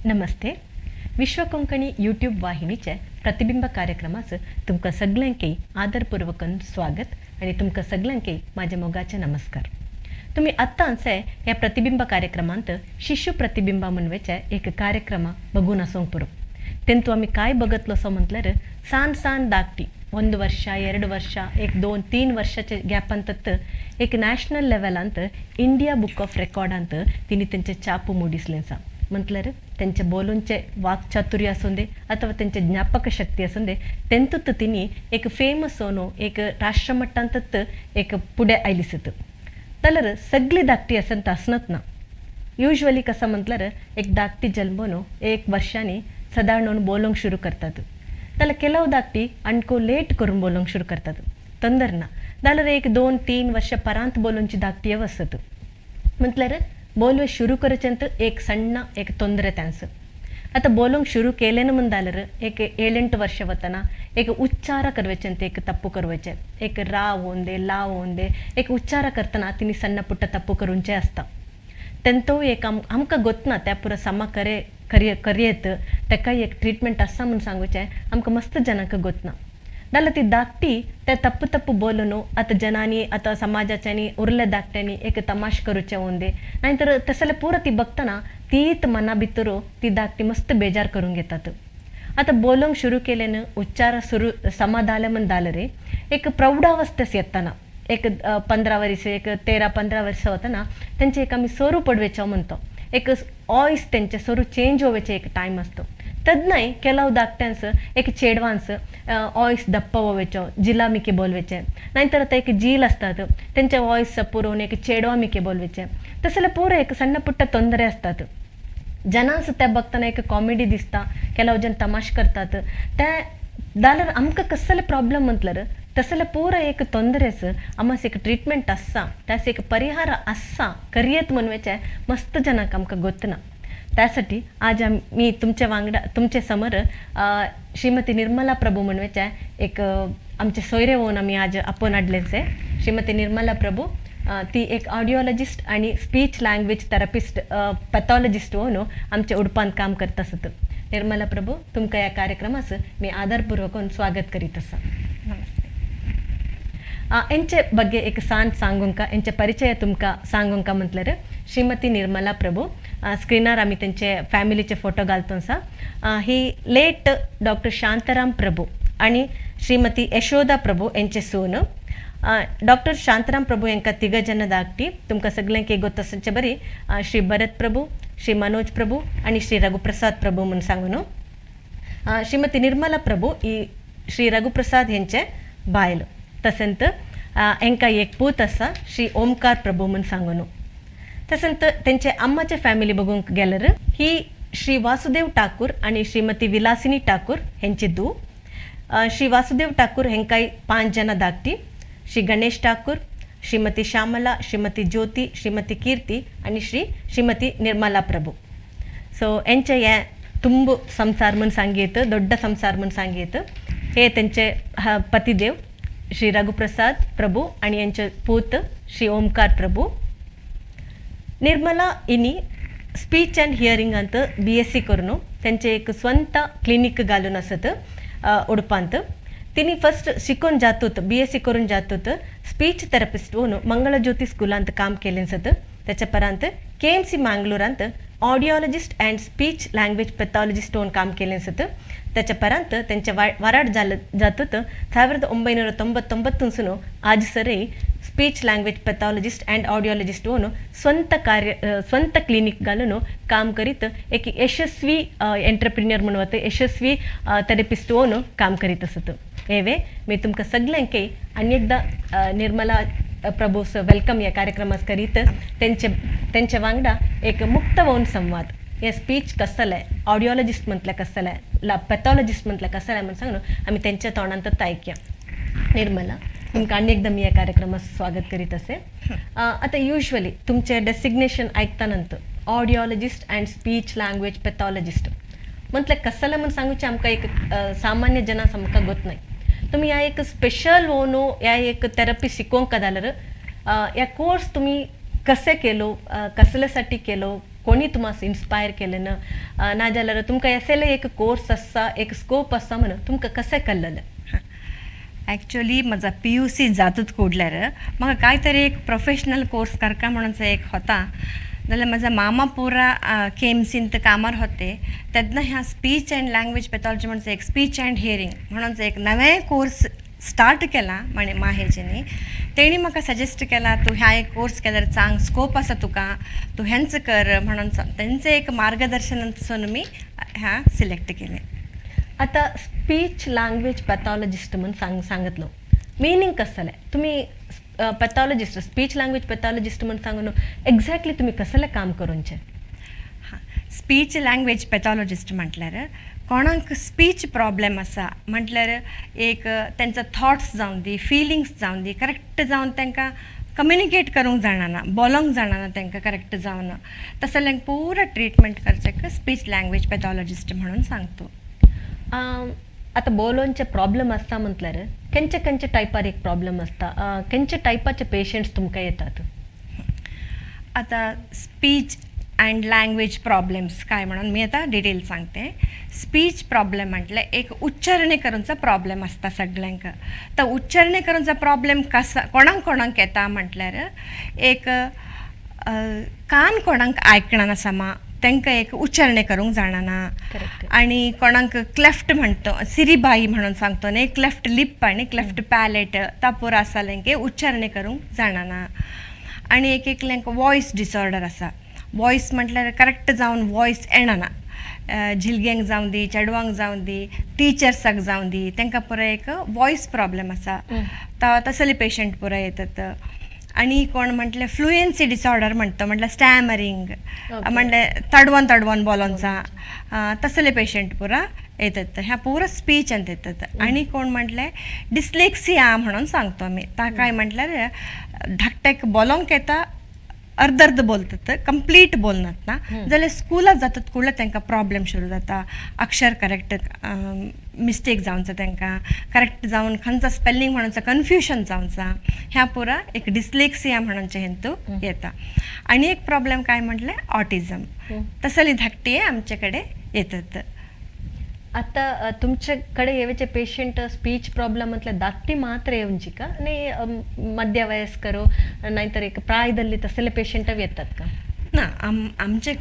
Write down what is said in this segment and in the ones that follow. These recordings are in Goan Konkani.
नमस्ते. विश्व कोंकणी यूट्यूब वाहिनीचे प्रतिबिंब कार्यक्रमाचं तुमकां सगल्यांकय आदरपूर्वकन स्वागत आनी तुमकां सगल्यांकय म्हाज्या मोगाचे नमस्कार. तुमी आत्तांच ह्या प्रतिबिंब कार्यक्रमांत शिशु प्रतिबिंबा म्हणवेचे एक कार्यक्रम बघून आसूंक पुरो. तेंतू आमी काय बघतलो असो म्हटल्यार सान सान धाकटी 1 ವರ್ಷ 2 ವರ್ಷ 1 2 3 वर्षाचे गॅपांत एक नॅशनल लेवलांत इंडिया बुक ऑफ रेकॉर्डांत तिने तेंचे छापू मोडिसलें आसा. म्हटल्यार तेंचे बोलूंचे वाक्चातुर्य आसूं दे अथवा तेंचे ज्ञापक शक्ती आसूं दे, तेंतूत तिनी एक फेमस न्हू एक राष्ट्रमट्टांतच एक फुडें आयली सत. जाल्यार सगळी धाकटी आसत आसनत ना. युज्वली कसं म्हटल्यार एक धाकटी जल्मून 1 वर्षांनी सदारण बोलूंक सुरू करतात. जाल्यार ಕೆಲವು धाकटी आणको लेट करून बोलूंक सुरू करतात, ತೊಂದರೆ ना. जाल्यार 1 2 3 वर्ष परांत बोलूंची धाकटी वसत. म्हटल्यार बोलवे सुरू करचेंत एक सಣ್ಣ एक ತೊಂದರೆ त्यांचं. आता बोलूंक सुरू केलें म्हण जाल्यार एक 7-8 वर्ष वतना एक उच्चार करवेचेंत एक तप्पು करवेचें, एक रा होंदे ला होंदे एक उच्चार करतना तिनी सಣ್ಣ ಪುಟ್ಟ ತಪ್ಪು करूंचे आसता. तेंतो एक आमकां गोतना त्या पुरो समा करे करयेत तेका एक ट्रिटमेंट आसा म्हूण सांगूचें आमकां मस्त जनांक गोतना. जाल्यार ती धाकटी ते तप्पु तप्पु बोलून आतां जनांनी आतां समाजाच्यांनी उरले धाकट्यांनी एक तमाश करूचे ओंदे नाहीतर तर तसले पुरो ती बघतना तीत मना भितर ती धाकटी मस्त बेजार करून घेतात. आतां बोलूंक सुरू केलें न्हू उच्चार सुरू समा जालें म्हण जालें रे एक प्रौढावस्थेस येतना एक 15 वर्स एक 13-15 वर्सां वतना तेंचे एक आमी सोरू पडवेचो म्हणतो एक वॉयस तेंचे सोरू चेंज होवेचे एक टायम आसतो. तदनाय ಕೆಲವು धाकट्यांस एक चेडवांस वॉयस दप्प होवेचो जिला मिके बोलवेचे, नाहीतर आतां एक जील असतात तेंचे वॉयस पुरोवन एक चेडवा मिके बोलवेचे, तसले पुरो एक सಣ್ಣ ಪುಟ್ಟ ತೊಂದರೆ असतात. जनांस ते बघतना एक कॉमेडी दिसता, ಕೆಲವು जन तमाश करतात ते जाल्यार आमकां कसले प्रॉब्लम म्हटल्यार तसले पुरो एक ತೊಂದರೆस आमस एक ट्रिटमेंट आसा त्यास एक परिहार आसा करयेत म्हणवेचे मस्त जनांक आमकां गोतना. त्यासाठी आज मी तुमच्या वांगडा तुमचे समोर श्रीमती निर्मला प्रभू म्हणवेचे एक आमचे सोयरे होऊन आमी आज आपोवन हाडलेचे. श्रीमती निर्मला प्रभू ती एक ऑडिओलॉजिस्ट आणि स्पीच लँग्वेज थेरपिस्ट पॅथॉलॉजिस्ट होऊन आमच्या उडपांत काम करत आसत. निर्मला प्रभू तुमकां ह्या कार्यक्रमास मी आदरपूर्वक स्वागत करीत आसा. नमस्ते. यांचे ಬಗ್ಗೆ एक सान सांगूंका यांचे परिचय तुमकां सांगूंका म्हटल्यार श्रीमती निर्मला प्रभू स्क्रिनार आमी तेंचे फॅमिलीचे फोटो घालतो आसा. ही लेट डॉक्टर शांताराम प्रभू आनी श्रीमती यशोदा प्रभू यांचे सून. डॉक्टर शांताराम प्रभू यांका तिग जन धाकटी तुमकां सगल्यांक एक गोत आसचे बरी श्री भरत प्रभू, श्री मनोज प्रभू आनी श्री रघुप्रसाद प्रभू म्हूण सांगून. श्रीमती निर्मला प्रभू ही श्री रघुप्रसाद हेंचे बायल. तशेंच हेंकां एक पूत आसा श्री ओमकार प्रभू म्हूण सांगून. तशेंच तेंचे अम्माचे फॅमिली बघूंक गेल्यार ही श्री वासुदेव ठाकूर आनी श्रीमती विलासिनी ठाकूर हेंची धूव. श्री वासुदेव ठाकूर हेंकाय 5 जणां धाकटी, श्री गणेश ठाकूर, श्रीमती श्यामला, श्रीमती ज्योती, श्रीमती कीर्ती आनी श्रीमती निर्मला प्रभू. सो हेंचे हे ತುಂಬು ಸಂಸಾರ म्हूण सांगयेत, ದೊಡ್ಡ संसार म्हूण सांगयेत. हे तेंचे पतिदेव श्री रघुप्रसाद प्रभू आनी हेंचे पूत श्री ओमकार प्रभू. निर्मला इनी स्पीच अँड हियरिंगांत BSc करून तेंचे एक स्वंत क्लिनीक घालून आसत उडपांत. तिनी फर्स्ट शिकून जातूत BSc करून जातूत स्पीच थेरपिस्ट म्हणून मंगळज्योती स्कुलांत काम केलें सत. त्याच्या परांत KMC मांगलोरांत audiologist and speech language pathologist म्हणून काम केलें सत. त्याच्या परांत तेंचे वराड जाल जातूत 1999 आज सरी speech language pathologist and audiologist म्हणून स्वंत कार्य स्वंत क्लिनीक घालून काम करीत एक यशस्वी एंटरप्रिन्युअर म्हणून वता यशस्वी थेरपिस्ट म्हणून काम करीत आसत. हेवे मी तुमकां सगल्यांकय आनी एकदां निर्मला प्रभूस welcome ह्या कार्यक्रमात करीत तेंचे तेंचे वांगडा एक मुक्त होऊन संवाद हे स्पीच कसलें ऑडिओलॉजिस्ट म्हटल्यार कसलें ला पॅथॉलॉजिस्ट म्हटल्यार कसलें म्हूण सांगून आमी तेंच्या तोंडांतच आयकया. निर्मला तुमकां आनी एकदां मी ह्या कार्यक्रमात स्वागत करीत असे. आतां युज्वली तुमचें डेसिग्नेशन आयकता नंतर audiologist and speech language pathologist म्हटल्यार कसलें म्हूण सांगूचें आमकां एक सामान्य जनांक आमकां गोत नाय. तुमी ह्या एक स्पेशल होनो ह्या एक थेरपी शिकोवंक जाल्यार ह्या कोर्स तुमी कशें केलो, कसल्यासाठी केलो, कोणी तुमास इन्स्पायर केलें ना, नाजाल्यार तुमकां एसएलए एक कोर्स आसा, एक स्कोप आसा म्हणून तुमकां कशें कळ्ळें? ॲक्च्युली म्हजा पीयूसी जातूत कोडल्यार म्हाका काय तरी एक प्रोफेशनल कोर्स करका म्हणून एक होता. जाल्यार म्हजा मामा पुरा केएमसींत कामार होते तेन्ना ह्या स्पीच अँड लँग्वेज पॅथॉलॉजी म्हणून एक स्पीच अँड हियरींग म्हणून एक नवें कोर्स स्टार्ट केला म्हणे माहेजनी. तेणी म्हाका सजेस्ट केला, तूं ह्या एक कोर्स केल्यार चांग स्कोप आसा तुका, तूं हेंच कर म्हणून. तेंचें एक मार्गदर्शनासून मी ह्या सिलेक्ट केलें. आता स्पीच लँग्वेज पॅथॉलॉजिस्ट म्हणून सांगितलं, मिनींग कसलें? तुम्ही पॅथॉलॉजिस्ट, स्पीच लँग्वेज पॅथॉलॉजिस्ट म्हणून सांगून एक्झॅक्टली तुम्ही कसलें काम करूनचें? हां, स्पीच लँग्वेज पॅथॉलॉजिस्ट म्हटल्यार कोणाक स्पीच प्रॉब्लेम आसा, म्हटल्यार एक तेंचो थॉट्स जावं दी, फिलिंग्स जावं दी, करेक्ट जावन तांकां कम्युनिकेट करूंक जाणना, बोलोंक जाणना तांकां करेक्ट जावन, तसें जाल्यार पुरा ट्रिटमेंट करचें स्पीच लँग्वेज पॅथॉलॉजिस्ट म्हणून सांगतो. आतां बोलोनचे प्रॉब्लेम आसता म्हटल्यार खंयचे खंयचे टायपार एक प्रॉब्लेम आसता, खंयचे टायपाचे पेशंट्स तुमकां येतात? आतां स्पीच अँड लँग्वेज प्रॉब्लेम्स काय म्हणून मी आतां डिटेल सांगते. स्पीच प्रॉब्लेम म्हटल्यार एक उच्चारणे करूंचो प्रॉब्लेम आसता सगळ्यांक. तो उच्चारणे करूंचो प्रॉब्लेम कसा कोणाक कोणाक येता म्हटल्यार एक कान कोणाक आयकना समा, तांकां एक उच्चारणे करूंक जाणना. आनी कोणाक क्लेफ्ट म्हणतो, सिरीबाई म्हणून सांगतो न्ही, क्लेफ्ट लिप आनी क्लेफ्ट पॅलेट तापूर आसा जाल्यार उच्चारणे करूंक जाणना. आनी एक एकल्यांक वॉयस डिसऑर्डर आसा. वॉयस म्हटल्यार करेक्ट जावन वॉयस येणना, झिलग्यांक जावं दी, चेडवांक जावं दी, टिचर्साक जावं दी, तांकां पुराय एक वॉयस प्रॉब्लेम आसा, तसले पेशंट पुराय येतात. आनी कोण म्हटल्यार फ्लुएन्सी डिसऑर्डर म्हणटा, म्हटल्यार स्टॅमरींग, म्हटल्यार तडवन तडवन बोलोंचा, तसले पेशंट पुरा येतात. ह्या पुरा स्पीचांत येतात. आनी कोण म्हटल्यार डिस्लेक्सिया म्हणून सांगतो आमी, ताकाय म्हटल्यार धाकट्याक बोलोंक येता, अर्द अर्द बोलतात, कंप्लीट बोलनात ना, जाल्यार स्कुलाक जातात कुडल्या तांकां प्रॉब्लेम सुरू जाता. अक्षर करेक्ट मिस्टेक जावचा, तांकां करेक्ट जावन खंयचो स्पेलिंग म्हणून कन्फ्युजन जावचा, ह्या पुरा एक डिस्लेक्सिया म्हणून हेंतू येता. आनी एक प्रॉब्लेम काय म्हटल्यार ऑटिझम, तसली धाकटी आमचे कडेन येतात. आता तुमच्याकडे येवचे पेशंट स्पीच प्रॉब्लेम म्हटल्यार धाकटी मात्र येवची का आनी मध्यवयस्कರು नाहीतर एक ಪ್ರಾಯದಲ್ಲಿ तसले पेशंट येतात का? ना, आमचे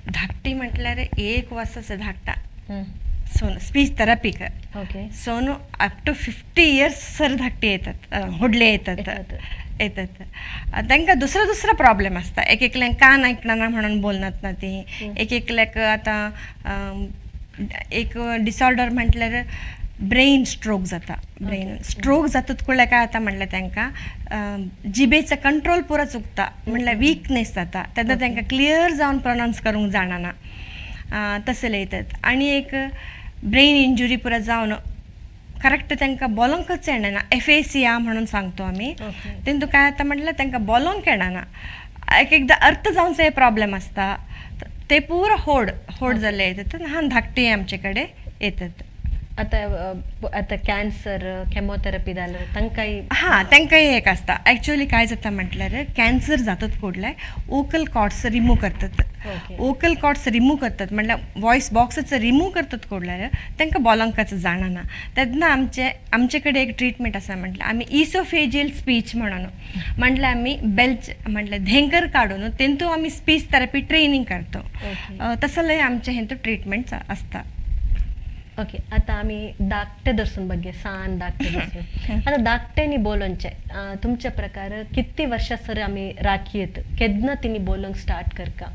धाकटी म्हटल्यार एक वर्साचो धाकटा सोन स्पीच थेरपीक सोन अप टू 50 इयर्स सर धाकटी येतात, व्हडले येतात येतात. तांकां दुसरो दुसरो प्रॉब्लेम आसता. एक एकल्यांक कान आयकना म्हणून बोलनात ना ती, एक एकल्याक आतां एक डिसऑर्डर म्हटल्यार ब्रेन स्ट्रोक जाता. ब्रेन स्ट्रोक जातूत कुडल्या काय जाता म्हटल्यार तांकां जिबेचो कंट्रोल पुरो चुकता, म्हटल्यार विकनेस जाता, तेन्ना तांकां क्लियर जावन प्रोनावन्स करूंक जाणना, तसले येतात. आनी एक ब्रेन इंजुरी पुरो जावन करेक्ट तांकां बोलोंकच येणना, एफेसिया म्हणून सांगतो आमी. तेंतू काय जाता म्हटल्यार तांकां बोलोंक येणना, एक एकदां अर्थ जावचो प्रॉब्लेम आसता, ते पुरो होड होड जाल्ले येतात, ल्हान धाकटी आमचे कडेन येतात. आतां आतां कॅन्सर केमोथेरपी जाल्यार तांकांय? हां, तांकांय एक आसता. एक्चुअली काय जाता म्हटल्यार कॅन्सर जातत कोडल्यार वोकल कॉर्ड्स रिमूव करतात. वोकल कॉर्ड्स रिमूव करतात म्हटल्यार वॉयस बॉक्साचो रिमूव करतात कोडल्यार तांकां बोलोंकाचो जाणना. तेन्ना आमचे आमचे कडेन एक ट्रिटमेंट आसा, म्हटल्यार आमी इसोफेजियल स्पीच म्हणून, म्हटल्यार आमी बेल्च म्हटल्यार धेंकर काडून तेंतू आमी स्पीच थेरपी ट्रेनींग करतो, तसलें आमचें हेंतू ट्रिटमेंट आसता. ओके, आतां आमी धाकटे दर्शन ಬಗ್ಗೆ सान धाकटे दर्शन. आतां धाकट्यांनी बोलोवचें तुमच्या प्रकार कितली वर्सां सर आमी राखयेत, केन्ना तिनी बोलोवंक स्टार्ट करका?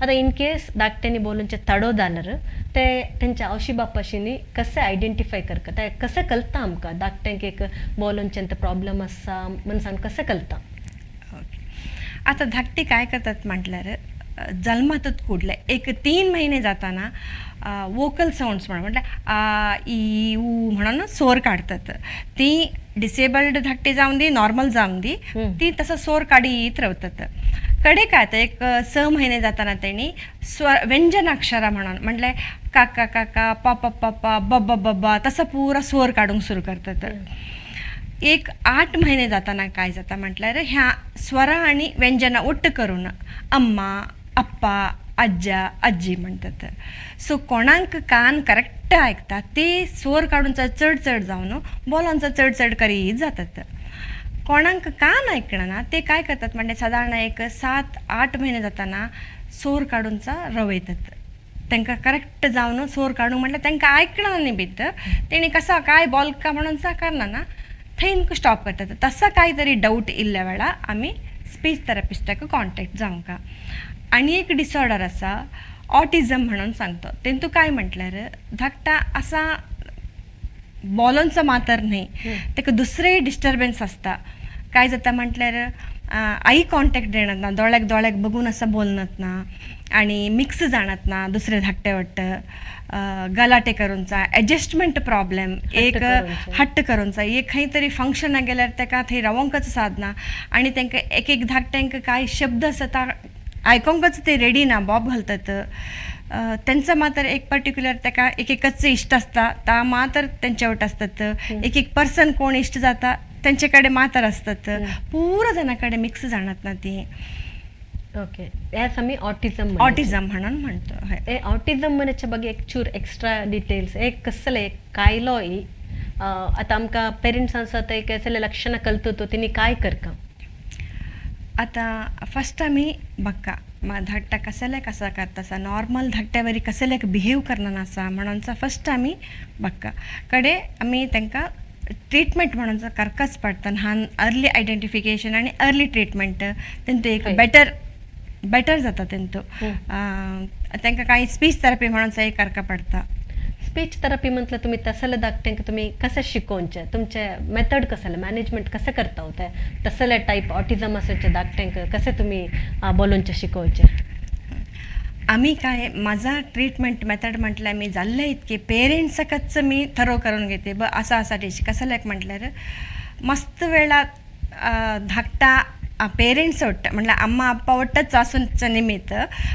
आतां इन केस धाकट्यांनी बोलोवचें तडो जाल्यार ते तेंच्या आवशी बापाशींनी कशें आयडेंटिफाय करका, ते कशें कळटा आमकां धाकट्यांक एक बोलोवचें प्रॉब्लम आसा म्हण सांग कशें कळटा? ओके, आतां धाकटी काय करतात म्हटल्यार जल्मातच कुडले एक 3 महिने जाताना वोकल सावंड्स म्हणून म्हटल्यार आ ई उ म्हणून सोर काडतात. ती डिसेबल्ड धाकटी जावन दी, नॉर्मल जावन दी, ती तसो सोर काडीत रावतात. कडे काय तर एक 6 महिने जाताना तेणी स्वर व्यंजनाक्षरां म्हणून म्हटल्यार काका काका, पापा पापा, बब्बा बब्बा तसो पुरा स्वर काडूंक सुरू करतात. एक 8 महिने जाताना काय जाता म्हटल्यार ह्या स्वरा आनी व्यंजनां ಒಟ್ಟು करून अम्मा, अप्पा, अज्ज आजी म्हणटात. सो कोणाक कान करेक्ट आयकता ते स्वर काडून चड चड जावन बोलोंचो चड चड करीत जातात. कोणाक कान आयकना ते काय करतात म्हणजे सादारण एक 7-8 म्हयने जाताना सोर काडूनचा रवयतात. तांकां करेक्ट जावन सोर काडूंक म्हटल्यार तांकां आयकना न्ही बीत तेणी कसा काय बोलका म्हणून सा करना ना थंय स्टॉप करतात. तसा काय तरी डाऊट इल्ल्या वेळा आमी स्पीच थेरपिस्टाक कॉन्टेक्ट जावंक. आनी एक डिसऑर्डर आसा ऑटिजम म्हणून सांगता. तेंतू काय म्हटल्यार धाकटा आसा बोलोंचो मातर न्हय, ताका दुसरेय डिस्टर्बन्स आसता. काय जाता म्हटल्यार आई कॉन्टेक्ट देणत ना, दोळ्याक दोळ्याक बघून असं बोलणत ना आणि मिक्स जाणत ना दुसरे धाकटे वाटत, गलाटे करूनचा ॲडजस्टमेंट प्रॉब्लेम, एक हट्ट करूनचा, एक खंय तरी फंक्शनाक गेल्यार ताका थंय रावोंकच सादना आनी तांकां एक एक धाकट्यांक कांय शब्द आसा आयकोंकच ते रेडी ना, बोब घालतात. तेंचो मात्र एक पर्टिक्युलर ताका एक एकच इश्ट आसता ता मात्र तेंचे वट आसतात. एक एक पर्सन कोण इश्ट जाता तेंचे कडेन मात्र आसतात, पुरा जाणां कडेन मिक्स जाणत ना ती. ओके, ह्याच आमी ऑटिझम ऑटिझम म्हणून म्हणतो. हे ऑटिझम म्हणचे ಬಗ್ಗೆ एक चूर एक्स्ट्रा डिटेल्स एक कसले कायलो आतां आमकां पेरंट्स आसा ते कसले लक्षणां कळतो तिनी काय करका? आतां फस्ट आमी बघा धाकटा कसले कसा करता आसा, नॉर्मल धाकट्या वरी कसले बिहेव करना आसा म्हणून फस्ट आमी बघा कडे आमी तांकां ट्रिटमेंट म्हणून करकाच पडटा. ल्हान अर्ली आयडेंटिफिकेशन आनी अर्ली ट्रिटमेंट तेंतू एक बेटर बेटर जाता. तेंतू तांकां कांय स्पीच थेरपी म्हणून एक करका पडटा. स्पीच थेरपी म्हटलं तुम्ही तसले धाकट्यांक तुमी कशें शिकोवचें, तुमचें मेथड कसलें, मॅनेजमेंट कशें करता ते तसले टायप ऑटिझम आसचे धाकट्यांक कशें तुमी बोलोवचें शिकोवचें? आमी काय माझा ट्रिटमेंट मेथड म्हटल्यार मी जाल्ले इतके पेरेंट्साकच मी थरो करून घेते ब असा असा टेस्ट कसल्याक म्हटल्यार मस्त वेळा धाकटा पेरेंट्स वट्ट म्हटल्यार अम्मा अप्पा वट्टच आसूनच निमित्त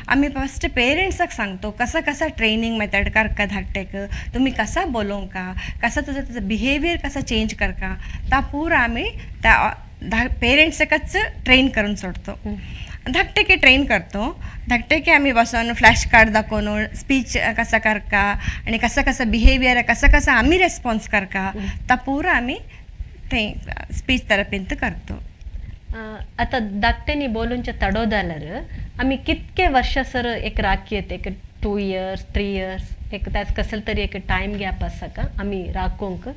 आमी फस्ट पेरेंट्साक सांगतो कसा कसा ट्रेनिंग मेथड करका धाकट्याक, तुमी कसा बोलोवंका, कसा तुजो तुजो बिहेवियर कसा चेंज करका, ता पुरा आमी त्या पेरेंट्साकच ट्रेन करून सोडतो. धाकटेके ट्रेन करतो. धाकटेके आमी बसून फ्लॅश कार्ड दाखोवन स्पीच कसा करका आनी कसा कसा बिहेवियर कसा कसा आमी रेस्पॉन्स करका ता पुरा आमी थंय स्पीच थेरपींत करतो. आतां धाकट्यांनी बोलूनचे तडो जाल्यार आमी कितके वर्सां सर एक राखी येता, एक 2 इयर्स 3 इयर्स एक त्याच कसले तरी एक टायम गॅप आसा का आमी राखोवंक?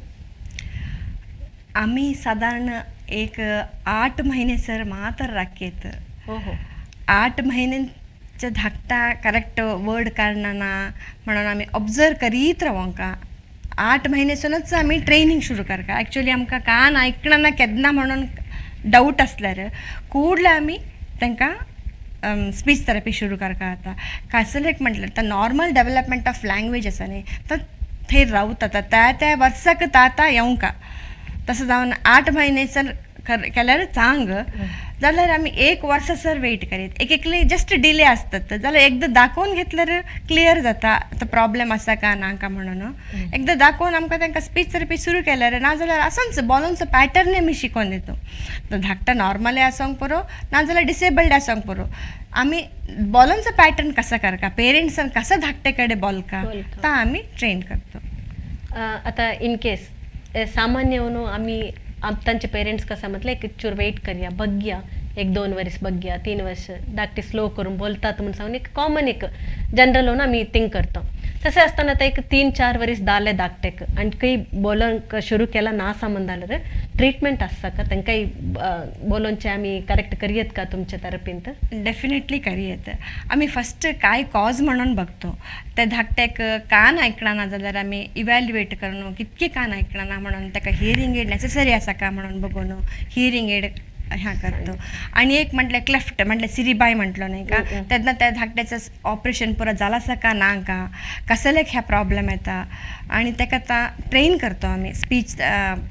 आमी सादारण एक 8 म्हयने सर मात्र राखयत. हो हो. 8 म्हयन्याचे धाकटा करेक्ट वर्ड काडना ना म्हणून आमी ऑब्जर्व करीत रावोंका. 8 म्हयनेसूनच आमी ट्रेनिंग सुरू करका. एक्चुअली आमकां कान आयकना ना केन्ना म्हणून डाऊट आसल्यार कूडले आमी तांकां स्पीच थेरपी सुरू करका. आतां कसलेक म्हटल्यार आतां नॉर्मल डेवलपमेंट ऑफ लँग्वेज आसा न्ही तर थंय रावता आतां त्या त्या वर्साक ताता येवंका तसो जावन 8 म्हयने सर केल्यार चांग जाल्यार आमी 1 वर्सा सर वेट करीत. एक एकले जस्ट डिले आसतात जाल्यार एकदां दाखोवन घेतल्यार क्लियर जाता आतां प्रॉब्लेम आसा का ना का म्हणून. एकदां दाखोवन आमकां तांकां स्पीच थेरपी सुरू केल्यार ना जाल्यार आसोच बोलोंचो पॅटर्न आमी शिकोवन दिता. धाकटा नॉर्मल आसोंक पुरो ना जाल्यार डिसेबल्ड आसोंक पुरो, आमी बोलोंचो पॅटर्न कसा करका, पेरंट्सान कसा धाकटे कडेन बोलका ता आमी ट्रेन करता. आतां इन केस सामान्य आमी तांचे पेरंट्स कसा म्हटलें एक चूर वेट करया बघया, 1-2 वर्स बघया, 3 वर्स धाकटी स्लो करून बोलतात म्हणून सांगून एक कॉमन एक जनरल आमी थिंक करता. तशें आसतना आतां एक 3-4 वर्स जाले धाकटेक आनी खंय बोलोंक सुरू केला ना सामान जाल्यार ट्रिटमेंट आसता का तांकांय बोलोवचें आमी करेक्ट करयत का तुमच्या थेरपींत? डेफिनेटली करयत. आमी फस्ट काय कॉज म्हणून बघतो. ते धाकट्याक कान आयकना ना जाल्यार आमी इव्हॅल्युएट करून कितके कान आयकना ना म्हणून ताका हियरींग एड नेसेसरी आसा का म्हणून बघून हियरींग एड ह्या करतो. आणि एक म्हटल्यार क्लेफ्ट म्हटल्यार सिरीबाय म्हटलो न्ही का तेन्ना त्या धाकट्याचो ऑपरेशन पुरो जाला आसा का ना का कसलेक ह्या प्रॉब्लेम येता आनी ताका आतां ट्रेन करतो आमी स्पीच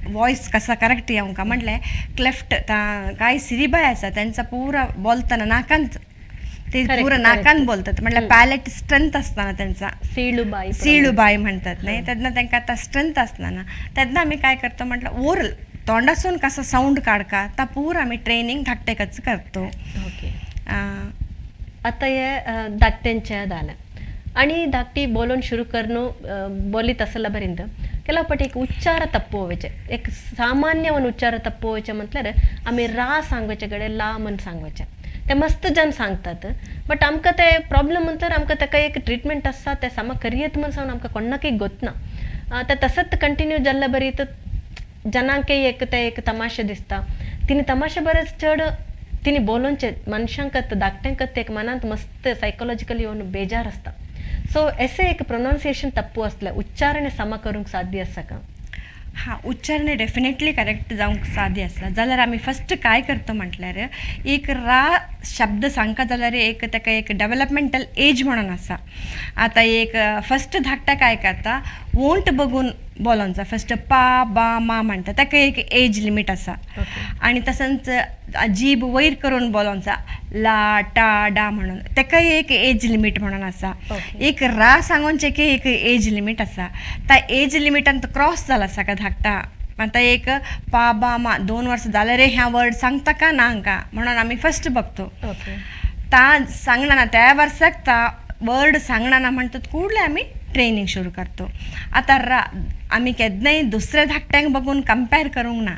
वॉयस कसा करेक्ट येवंक म्हटल्यार क्लेफ्ट कांय सिरीबाय आसा तेंचा पुरा बोलतना नाकान ते पुरा नाकान बोलतात म्हटल्यार पॅलेट स्ट्रेंथ आसतना तेंचा सीळूबाय सीळूबाय म्हणतात न्ही तेन्ना तांकां आतां स्ट्रेंथ आसना ना तेन्ना आमी काय करतो म्हटल्यार ओरल तोंडासून कसा साऊंड काडका ता पूरा आमी ट्रेनिंग धाकटेकच करतो. ओके. आतां हे धाकट्यांचें जालें आनी धाकटी बोलोन शुरू करून बोलीत आसला बरींत ಕೆಲವು ಪಟ್ಟಿ एक उच्चार ತಪ್ಪು ಹೋವೆಚೆ, एक सामान्य ಒಂದು उच्चार ತಪ್ಪು ಹೋವೆಚೆ म्हटल्यार आमी रा सांगवचे कडेन ला म्हूण सांगवचें. ते मस्त जन सांगतात बट आमकां ते प्रॉब्लम म्हणल्यार आमकां ताका एक ट्रिटमेंट आसा ते सामा करयेत म्हूण सावन आमकां कोणाकय गोतना. ते तसोच कंटिन्यू जाल्ले बरी तर जनांकय एक ते एक तमाशे दिसता. तिनी तमाशे बरेच चड तिनी बोलोवचे मनशांक धाकट्यांक एक मनांत मस्त सायकोलॉजिकली येवन बेजार आसता. सो एसे एक प्रोनाउन्सिएशन तप्पू आसलें उच्चारण समा करूंक साध्य आसा का? हां, उच्चारण डेफिनेटली करेक्ट जावंक साध्य आसा. जाल्यार आमी फस्ट काय करता म्हटल्यार एक रा शब्द सांगता जाल्यार एक ताका एक डेवलपमेंटल एज म्हणून आसा. आतां एक फस्ट धाकटा काय करता, वोंट बघून बोलोंचा फस्ट पा बा मा म्हणटा, ताका एक एज लिमीट आसा. आनी तसोच जीब वयर करून बोलोंचा ला टा डा म्हणून, ताकाय एक एज लिमीट म्हणून आसा. एक रा सांगोनचें की एक एज लिमीट आसा. त्या एज लिमिटान तो क्रॉस जाला आसा का धाकटा. आतां एक पा बा मा 2 वर्सां जाल्यार ह्या वर्ड सांगता का ना हांकां म्हणून आमी फस्ट बघतो. ता सांगना ना त्या वर्साक ता वर्ड सांगना ना म्हणटात कूडले आमी ट्रेनींग सुरू करतो. आतां रा आमी केन्नाय दुसऱ्या धाकट्यांक बघून कंपेर करूंक ना.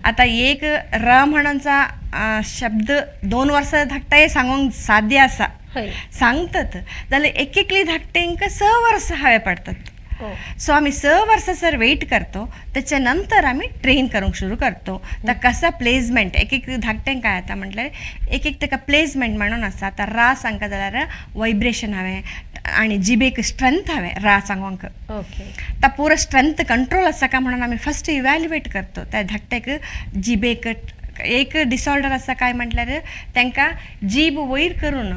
आतां एक र म्हणूनचा शब्द 2 वर्सां धाकटाय सांगूंक साध्य आसा, सांगतात. जाल्यार एक एकली धाकट्यांक 6 वर्सां हावें पडतात. सो आमी 6 वर्सां सर वेट करतो, त्याच्या नंतर आमी ट्रेन करूंक सुरू करतो. तर कसा प्लेसमेंट एक एक धाकट्यांक काय जाता म्हटल्यार एक एक ताका प्लेसमेंट म्हणून आसा. आतां रा सांगता जाल्यार वायब्रेशन हांवें आनी जिबेक स्ट्रेंथ हांवें रा सांगोंक. ता पुरो स्ट्रेंथ कंट्रोल आसा काय म्हणून आमी फस्ट इव्हॅल्युएट करतो. त्या धाकट्याक जिबेक एक डिसऑर्डर आसा काय म्हटल्यार तांकां जीब वयर करून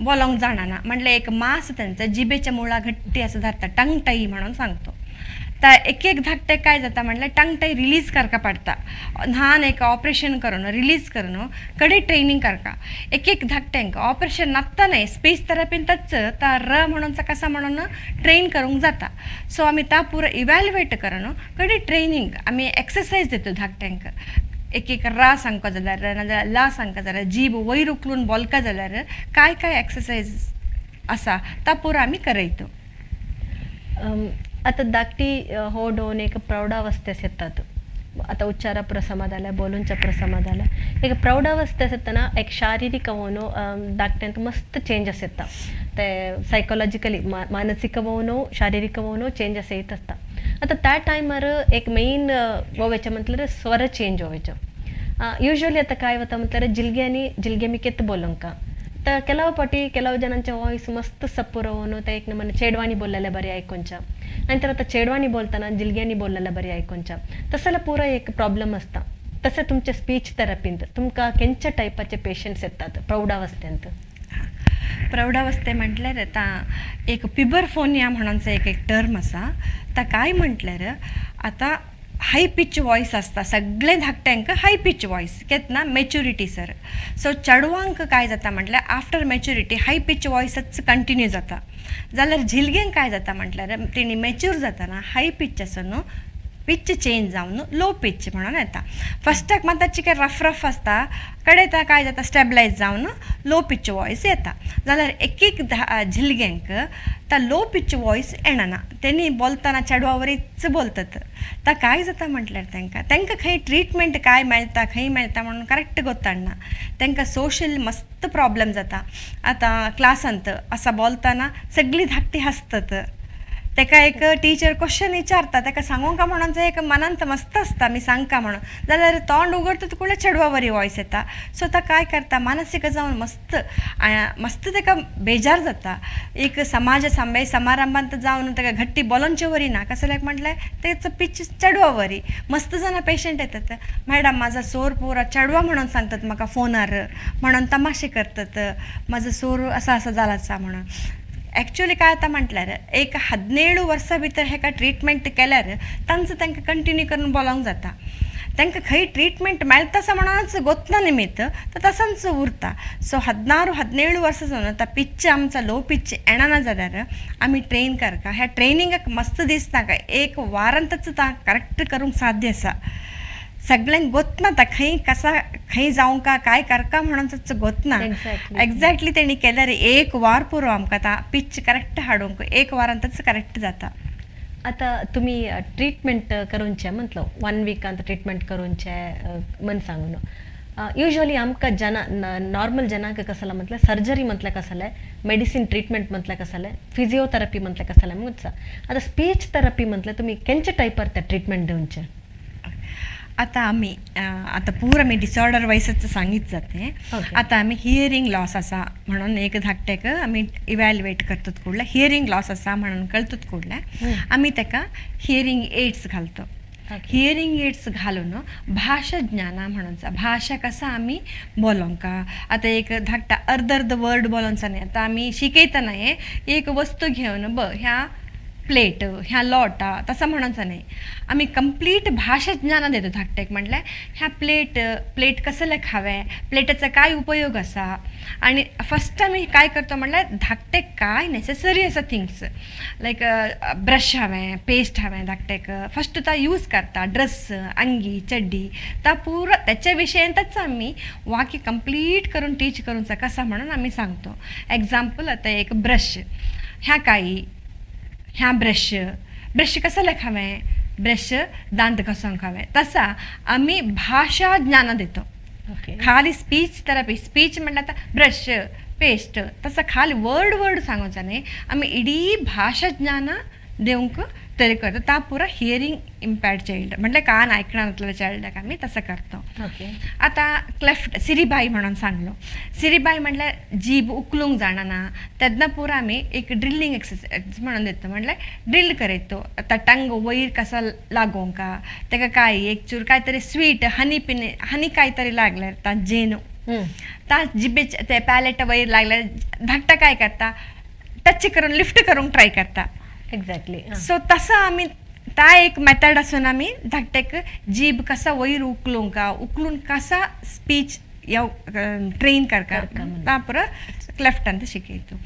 बोलोंक जाणना, म्हटल्यार एक मास तांचो जिबेच्या मुळा घट्टी आसा धरता, टंग टाई म्हणून सांगतो. ता एक एक धाकटे काय जाता म्हटल्यार टंग टाई रिलीज करका पडटा, ल्हान एक ऑपरेशन करून रिलीज करून कडे ट्रेनींग करका. एक एक धाकट्यांक ऑपरेशन नासतना स्पीच थेरपींतच ता र म्हणून कसा म्हणून ट्रेन करूंक जाता. सो आमी ता पुरो इव्हॅल्युएट करून कडे ट्रेनींग आमी एक्सरसायज दिता धाकट्यांक. एक एक रा सांगपा जाल्यार नाजाल्यार ला सांगपा जाल्यार जीब वयर उखलून बोलका जाल्यार काय काय एक्सरसायज आसा ता पुरो आमी करयतो. आतां धाकटी होडोन एक प्रौढावस्थेस येतात. आतां उच्चारा प्रसमा जाल्या, बोलूंच्या प्रसमा जाल्या, एक प्रौढावस्थेस येतना एक शारिरीक होनो धाकट्यांत मस्त चेंजस येता. ते सायकोलॉजिकली मानसीक होनो शारिरीक होनो चेंजस येत आसता. आतां त्या टायमार एक मेन वोवेचें म्हटल्यार स्वर चेंज होवेचो. युज्वली आतां काय वता म्हटल्यार जिलग्यांनी जिलगे बोलोंका तर ಕೆಲವು ಪಾಟಿ ಕೆಲವು ಜನಾಂचे ವಾಯ್ಸ್ मस्त सप्पुरो ते एक नमूने चेडवाणी बोललेले बरी आयकोंच्या, नंतर आता चेडवाणी बोलताना जिलग्यांनी बोललेले बरी आयकोंच्या, तसं पुरो एक प्रॉब्लम आसता. तशें तुमचे स्पीच थेरपींत तुमकां खंयच्या टायपाचे पेशंट्स येतात प्रौढावस्थेंत? प्रौढावस्थे म्हटल्यार आतां एक पिबरफोनिया म्हणून एक एक टर्म आसा. ता काय म्हटल्यार आतां हाय पिच वॉयस आसता सगळे धाकट्यांक, हाय पिच वॉयस केन्ना मॅच्युरिटी सर. सो चेडवांक काय जाता म्हटल्यार आफ्टर मॅच्युरिटी हाय पिच वॉयसच कंटिन्यू जाता. जाल्यार झिलग्यांक काय जाता म्हटल्यार तेणी मॅच्यूर जाताना हाय पिच आसा न्हू, पिच चेंज जावन लो पिच म्हणून येता. फस्टाक मात ताची काय रफ रफ आसता, कडे ता काय जाता स्टेबलायज जावन लो पिच वॉयस येता. जाल्यार एक एक झिलग्यांक ता लो पिच वॉयस येणना, तेणी बोलतना चेडवा वरीच बोलतात. ता काय जाता म्हटल्यार तांकां तांकां खंय ट्रिटमेंट काय मेळटा खंय मेळटा म्हणून करेक्ट गोताडना. तांकां सोशल मस्त प्रॉब्लम जाता. आतां क्लासांत असा बोलतना सगळीं धाकटी हांसतात, ताका एक टिचर क्वेश्चन विचारता ताका सांगूंक म्हणून एक मनांत मस्त आसता मी सांगका म्हणून, जाल्यार तोंड उगडटा तुका चेडवा वरी वॉयस येता. सो तो काय करता मानसीक जावन मस्त मस्त ताका बेजार जाता. एक समाज सांबे समारंभांत जावन ताका घट्टी बोलोनचे वरी ना, कसल्याक म्हटल्यार तेचो पिच चेडवा वरी. मस्त जाणां पेशंट येतात, मॅडम म्हाजो सोर पुरा चेडवा म्हणून सांगतात म्हाका फोनार, म्हणून तमाशे करतात, म्हाजो सोर असा असा जाला आसा म्हणून. ॲक्च्युली काय आतां म्हटल्यार एक 17 वर्सां भितर हेका ट्रिटमेंट केल्यार तांचो तांकां कंटिन्यू करून बोलोंक जाता. तांकां खंय ट्रिटमेंट मेळटा आसा म्हणूनच गोतना निमित्त तर तसोच उरता. सो 16-17 वर्सां जावन आतां पिच आमचो लो पिच येणना जाल्यार आमी ट्रेन करता. ह्या ट्रेनिंगाक मस्त दीस नाका, एक वारांतच ता करेक्ट करूंक साध्य आसा. सगळ्यांक गोत ना आतां खंय कसा खंय जावंक का काय करका म्हणून गोत ना. एक्झॅक्टली तेणी केल्यार एक वार पुरो आमकां आतां पिच करेक्ट हाडूंक, एक वारांतच करेक्ट जाता. आतां तुमी ट्रिटमेंट करूनचे म्हटलो 1 वीकांत ट्रिटमेंट करूनचे म्हण सांगून युजली आमकां जना नॉर्मल जनांक कसला म्हटल्यार सर्जरी म्हटल्यार कसलें, मेडिसीन ट्रिटमेंट म्हटल्यार कसलें, फिजियोथेरपी म्हटल्यार कसलें म्हूण. आतां स्पीच थेरपी म्हटल्यार तुमी केंचे टायपार ते ट्रिटमेंट दिवचे? आता आमी आता पूर आमी डिसऑर्डर वायजच सांगीत जाते. आता आमी हियरींग लॉस आसा म्हणून एक धाकट्याक आमी इव्हॅल्युएट करतात कुडले, हियरींग लॉस आसा म्हणून कळतात कुडले आमी ताका हियरींग एड्स घालतो. हियरींग एड्स घालून भाशा ज्ञाना म्हणून भाशा कसा आमी बोलोंका. आतां एक धाकटा अर्द अर्द वर्ड बोलोंचा न्ही. आतां आमी शिकयतना एक वस्तू घेवन ब ह्या प्लेट ह्या लोटा तसं म्हणूनच न्ही, आमी कंप्लीट भाशा ज्ञान देतो धाकट्याक. म्हटल्यार ह्या प्लेट प्लेट कसले खावे, प्लेटाचा काय उपयोग आसा. आनी फर्स्ट आमी काय करतो म्हटल्यार धाकटेक काय नेसेसरी आसा थिंग्स लायक ब्रश हांवें, पेस्ट हांवें धाकटेक फर्स्ट ता यूज करता, ड्रेस अंगी चड्डी ता पुरो त्याच्या विशयांतच आमी वाक्य कंप्लीट करून टीच करून कसा म्हणून आमी सांगतो. एग्जाम्पल आतां एक ब्रश ह्या काही ह्या ब्रश ब्रश कसले खावें, ब्रश दांत घासूंक खावें, तसा आमी भाशा ज्ञान देतो. खाली स्पीच थेरपी स्पीच म्हणल्यार आतां ब्रश पेस्ट तसं खाली वर्ड वर्ड सांगूचा न्ही, आमी इडी भाशा ज्ञान दिवंक तरी करता. ता पुरा हियरींग इम्पॅर्ड चायल्ड म्हटल्यार कान आयकना चायल्डाक आमी तसं करतो. आतां क्लेफ्ट सिरीबाई म्हणून सांगलो, सिरीबाई म्हटल्यार जीब उखलूंक जाणना तेन्ना पुरा आमी एक ड्रिलींग एक्सरसायज म्हणून दिता. म्हटल्यार ड्रील करयतो आतां टंग वयर कसा लागोंका, ताका काय एक चूर काय तरी स्वीट हनी पिनी हनी काय तरी लागल्यार ता जेनु ता जिबेचे ते पॅलेट वयर लागल्यार धाकटा काय करता टच करून लिफ्ट करूंक ट्राय करता. एक्झॅक्टली. सो तसं आमी ता एक मेथड आसून आमी धाकट्याक जीब कसा वयर उखलूंक उखलून कसा स्पीच येव ट्रेन करका ता पुरो क्लेफ्टांत शिकयतो.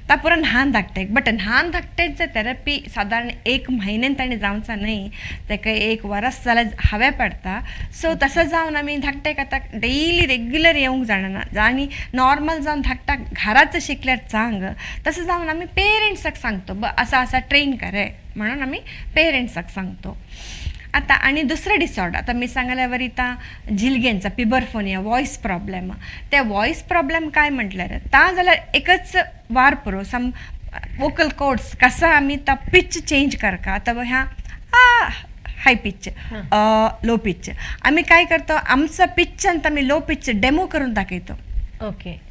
ता पुरो ल्हान धाकट्याक. बट ल्हान धाकट्याचे थेरपी सादारण 1 म्हयन्यान ताणें जावचा न्हय, ताका 1 वरस जाल्यार हांवें पडटा. सो तसो जावन आमी धाकट्याक आतां डेली रेग्युलर येवंक जाणना आनी नॉर्मल जावन धाकटाक घराच शिकल्यार चांग. तसं जावन आमी पेरंट्साक सांगतो ब असा असा ट्रेन करे म्हणून आमी पेरंट्साक सांगतो. आतां आनी दुसरें डिसऑर्डर आतां मी सांगल्यावर आतां झिलगेंचा पिबरफोनिया वॉयस प्रॉब्लेम. ते वॉयस प्रॉब्लेम काय म्हटल्यार ता जाल्यार एकच वार पुरो सम वोकल कॉर्ड्स कसा आमी ता पिच चेंज करका. आतां ह्या हाय पिच लो पिच आमी काय करतो आमचा पिच आनी आमी लो पिच डेमो करून दाखयतो. ओके.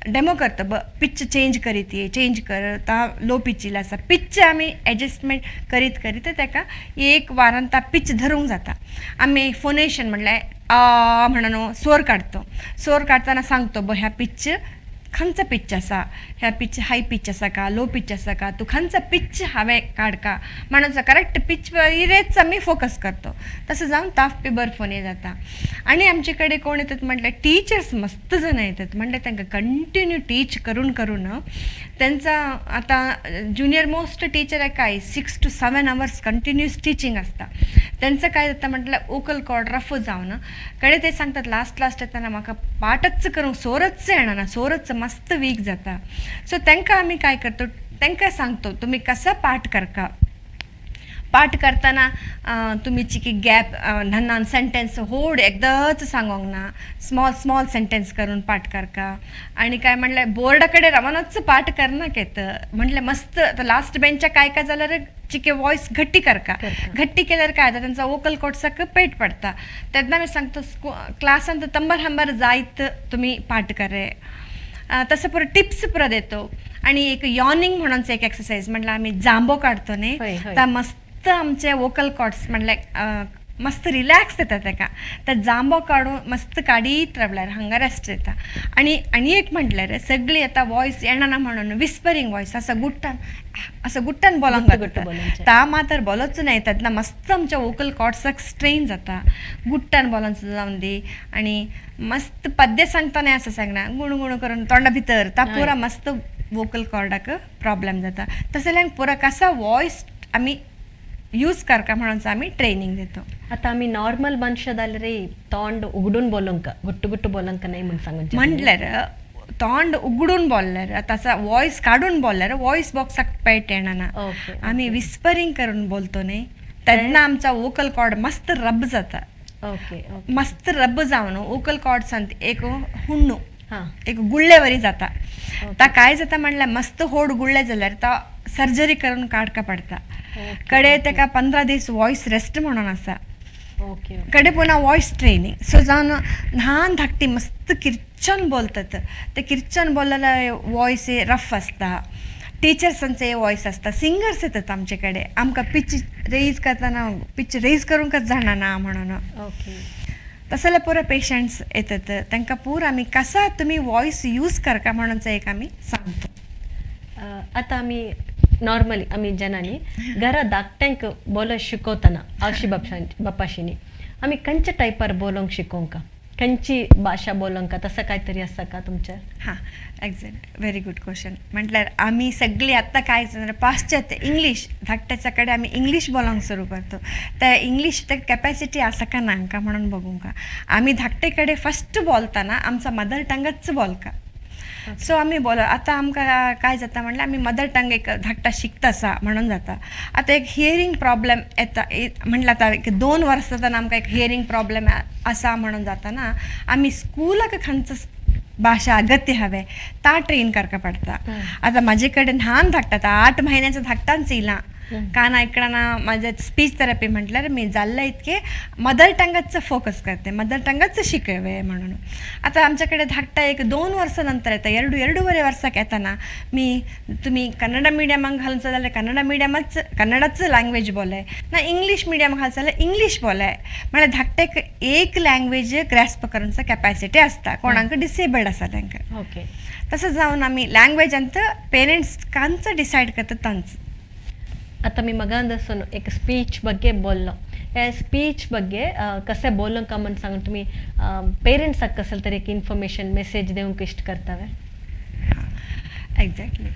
डेमो करता ब पिच चेंज करीत ये चेंज कर ता लो पिचील आसा पिच आमी एडजस्टमेंट करीत करीत ताका एक वारान ता पिच धरूंक जाता. आमी फोनेशन म्हणल्यार आ म्हणून स्वर काडतो, स्वर काडटना सांगतो ब ह्या पिच खंयचो पिच आसा, ह्या पिच हाय पिच आसा का लो पिच आसा का, तूं खंयचो पिच हांवें काडका म्हणून करेक्ट पिच वयरच आमी फोकस करतो. तसं जावन ताफ पिबरफोनिया जाता. आनी आमचे कडेन कोण येतात म्हटल्यार टिचर्स मस्त जाणां येतात. म्हटल्यार तांकां कंटिन्यू टीच करून करून तांचा आतां ज्युनियर मोस्ट टिचर काय 6 to 7 hours continuous teaching आसता. तांचं काय जाता म्हटल्यार वोकल कॉर्ड रफ जावन कडेन ते सांगतात लास्ट लास्ट येतना म्हाका पाठच करूंक सोरच येणना, सोरच मस्त वीक जाता. सो तांकां आमी काय करतो तांकां सांगतो तुमी कसा पाठ करका, पाठ करतना तुमी चिकी गॅप ल्हान ल्हान सेंटेन्स होड एकदांच सांगोंक ना, स्मॉल स्मॉल सेंटेन्स करून पाठ करका. आनी काय म्हणल्यार बोर्डा कडेन रावनच पाठ करनाकेत म्हटल्यार मस्त आतां लास्ट बेंचाक काय काय जाल्यार चिके वॉयस घट्टी करका, घट्टी केल्यार काय जाता तांचा वोकल कॉर्ड्साक पेट पडटा. तेन्ना आमी सांगता क्लासांत तंबर हंबर जायत तुमी पाठ करे. तसं पुरो टिप्स पुरो देतो. आनी एक यॉनिंग म्हणून एक एक्सरसायज म्हटल्यार आमी जांबो काडतो न्ही ता मस्त आमचे वोकल कॉर्ड्स म्हणल्यार मस्त रिलॅक्स येता ताका. त्या जांबो काडून मस्त काडीत रावल्यार हांगा रेस्ट येता. आनी आनी एक म्हटल्यार सगळीं आतां वॉयस येणना म्हणून विस्परींग वॉयस असो गुट्टान असो गुट्टान बोलोंक घालता ता मातर बोलोच न्हय तेन्ना मस्त आमच्या वोकल कॉर्ड्साक स्ट्रेन जाता. गुट्टान बोलोंच जावन दी आनी मस्त पद्य सांगतना असं सांगना गुणगुण करून तोंडा भितर ता पुरा मस्त वोकल कॉर्डाक प्रॉब्लेम जाता. तशें जाल्यार पुरा कसा वॉयस आमी यूज करका म्हणून आमी ट्रेनिंग देतो. आता आम्ही नॉर्मल मनुष्य जाल्यार तोंड उगडून बोलंक, गुट्टू गुट्टू बोलंक नाही म्हणून सांगून. म्हटल्यार तोंड उगडून बोलल्यार, ताचा वॉयस काडून बोलल्यार वॉयस बॉक्साक पेट येणार. आमी विस्परींग करून बोलतो न्ही, तेन्ना आमचा वोकल कॉर्ड मस्त रब जाता. मस्त रब जावन वोकल कॉर्ड्सान एक हुण्णू, एक गुळ्ळे वरी जाता. ता काय जाता म्हणल्यार मस्त होड गुळ्ळे जाल्यार ता सर्जरी करून काडका पडता. कडे तेका 15 दीस वॉयस रेस्ट म्हणून आसा. कडे पुन्हा वॉयस ट्रेनिंग. सो जावन ल्हान धाकटी मस्त किर्चन बोलतात, ते किर्चन बोललेले वॉयस रफ आसता. टिचर्सांचे वॉयस आसता, सिंगर्स येतात आमचे कडेन, आमकां पिच रेज करतना पिच रेज करूंकच जाणा म्हणून. तसले जाल्यार पुरो पेशंट्स येतात, तांकां पुरो आमी कसा तुमी वॉयस यूज करका म्हणून एक आमी सांगता. आतां आमी नॉर्मली आमी जनांनी घरा धाकट्यांक बोलो शिकवतना आवशी बापाशीनी आमी खंयच्या टायपार बोलोंक शिकोवंक, खंयची भाशा बोलोंक, तसं कांय तरी आसा का तुमच्या? हां, एक्झॅक्ट, व्हेरी गुड क्वेश्चन. म्हटल्यार आमी सगळीं आतां काय जाणां, पाश्चात्य इंग्लीश धाकट्याच्या कडेन आमी इंग्लीश बोलोंक सुरू करतो. त्या इंग्लीश ते कॅपॅसिटी आसा का ना हांकां म्हणून बघूंक आमी धाकटे कडेन फस्ट बोलतना आमचा मदर टंगच बोलका. सो आमी बोल आतां आमकां काय जाता म्हणल्यार आमी मदर टंग एक धाकटा शिकता आसा म्हणून जाता. आतां एक हियरींग प्रॉब्लम येता म्हणल्यार आतां एक 2 वर्सां जातना आमकां एक हियरींग प्रॉब्लम आसा म्हणून जाताना आमी स्कुलाक खंयचो भाशा अगत्य हवे ता ट्रेन करका पडटा. आतां म्हाजे कडेन ल्हान धाकटा, आतां 8 म्हयन्याचो धाकटांच येयला, कान आयकणा. म्हाजें स्पीच थेरपी म्हटल्यार मी जाल्ले इतके मदर टंगाच फोकस करते, मदर टंगाच शिकवे म्हणून. आतां आमच्या कडेन धाकटा एक 2 वर्सां नंतर येता, 2.5 वर्साक येताना मी तुमी कन्नडा मिडियमाक घालचो जाल्यार कन्नडा मिडियमाच कन्नडाच लँग्वेज बोलाय ना, इंग्लीश मिडियम घालचो जाल्यार इंग्लीश बोलाय. म्हळ्यार धाकटेक एक लँग्वेज ग्रेस्प करूंक कॅपॅसिटी आसता, कोणाक डिसेबल्ड आसा तांकां. तसें जावन आमी लँग्वेज अंत पेरेंट्स कांच डिसायड करता तांच. आता मी मगांदसून एक स्पीच ಬಗ್ಗೆ बोललो, ह्या स्पीच ಬಗ್ಗೆ कशें बोलूंक म्हण सांगून तुमी पेरंट्साक कसले तरी एक इन्फॉर्मेशन मेसेज दिवंक इश्ट करतावे? एक्झॅक्टली,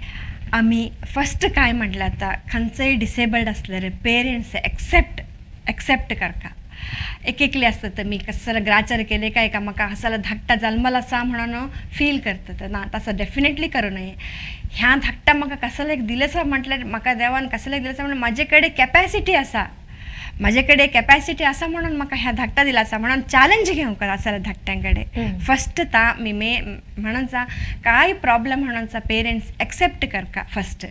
आमी फस्ट काय म्हटलं आतां खंयचोय डिसेबल्ड आसल्यार पेरंट्स एक्सेप्ट एक्सेप्ट करता. एक एकली आसतात मी कसं ग्राचार केले काय का म्हाका हसाला धाकटा जल्माला आसा म्हणून फील करतात ना, तसं डेफिनेटली करूं नये. ह्या धाकटा म्हाका कसलें एक दिलें आसा म्हटल्यार म्हाका देवान कसलें दिलें आसा म्हणून म्हाजे कडेन कॅपॅसिटी आसा, म्हाजे कडेन कॅपॅसिटी आसा म्हणून म्हाका ह्या धाकटा दिला आसा म्हणून चॅलेंज घेवंक आसा धाकट्यां कडेन. फस्ट ता मी मे म्हणून काय प्रॉब्लम म्हणून पेरंट्स एक्सेप्ट करका फस्ट.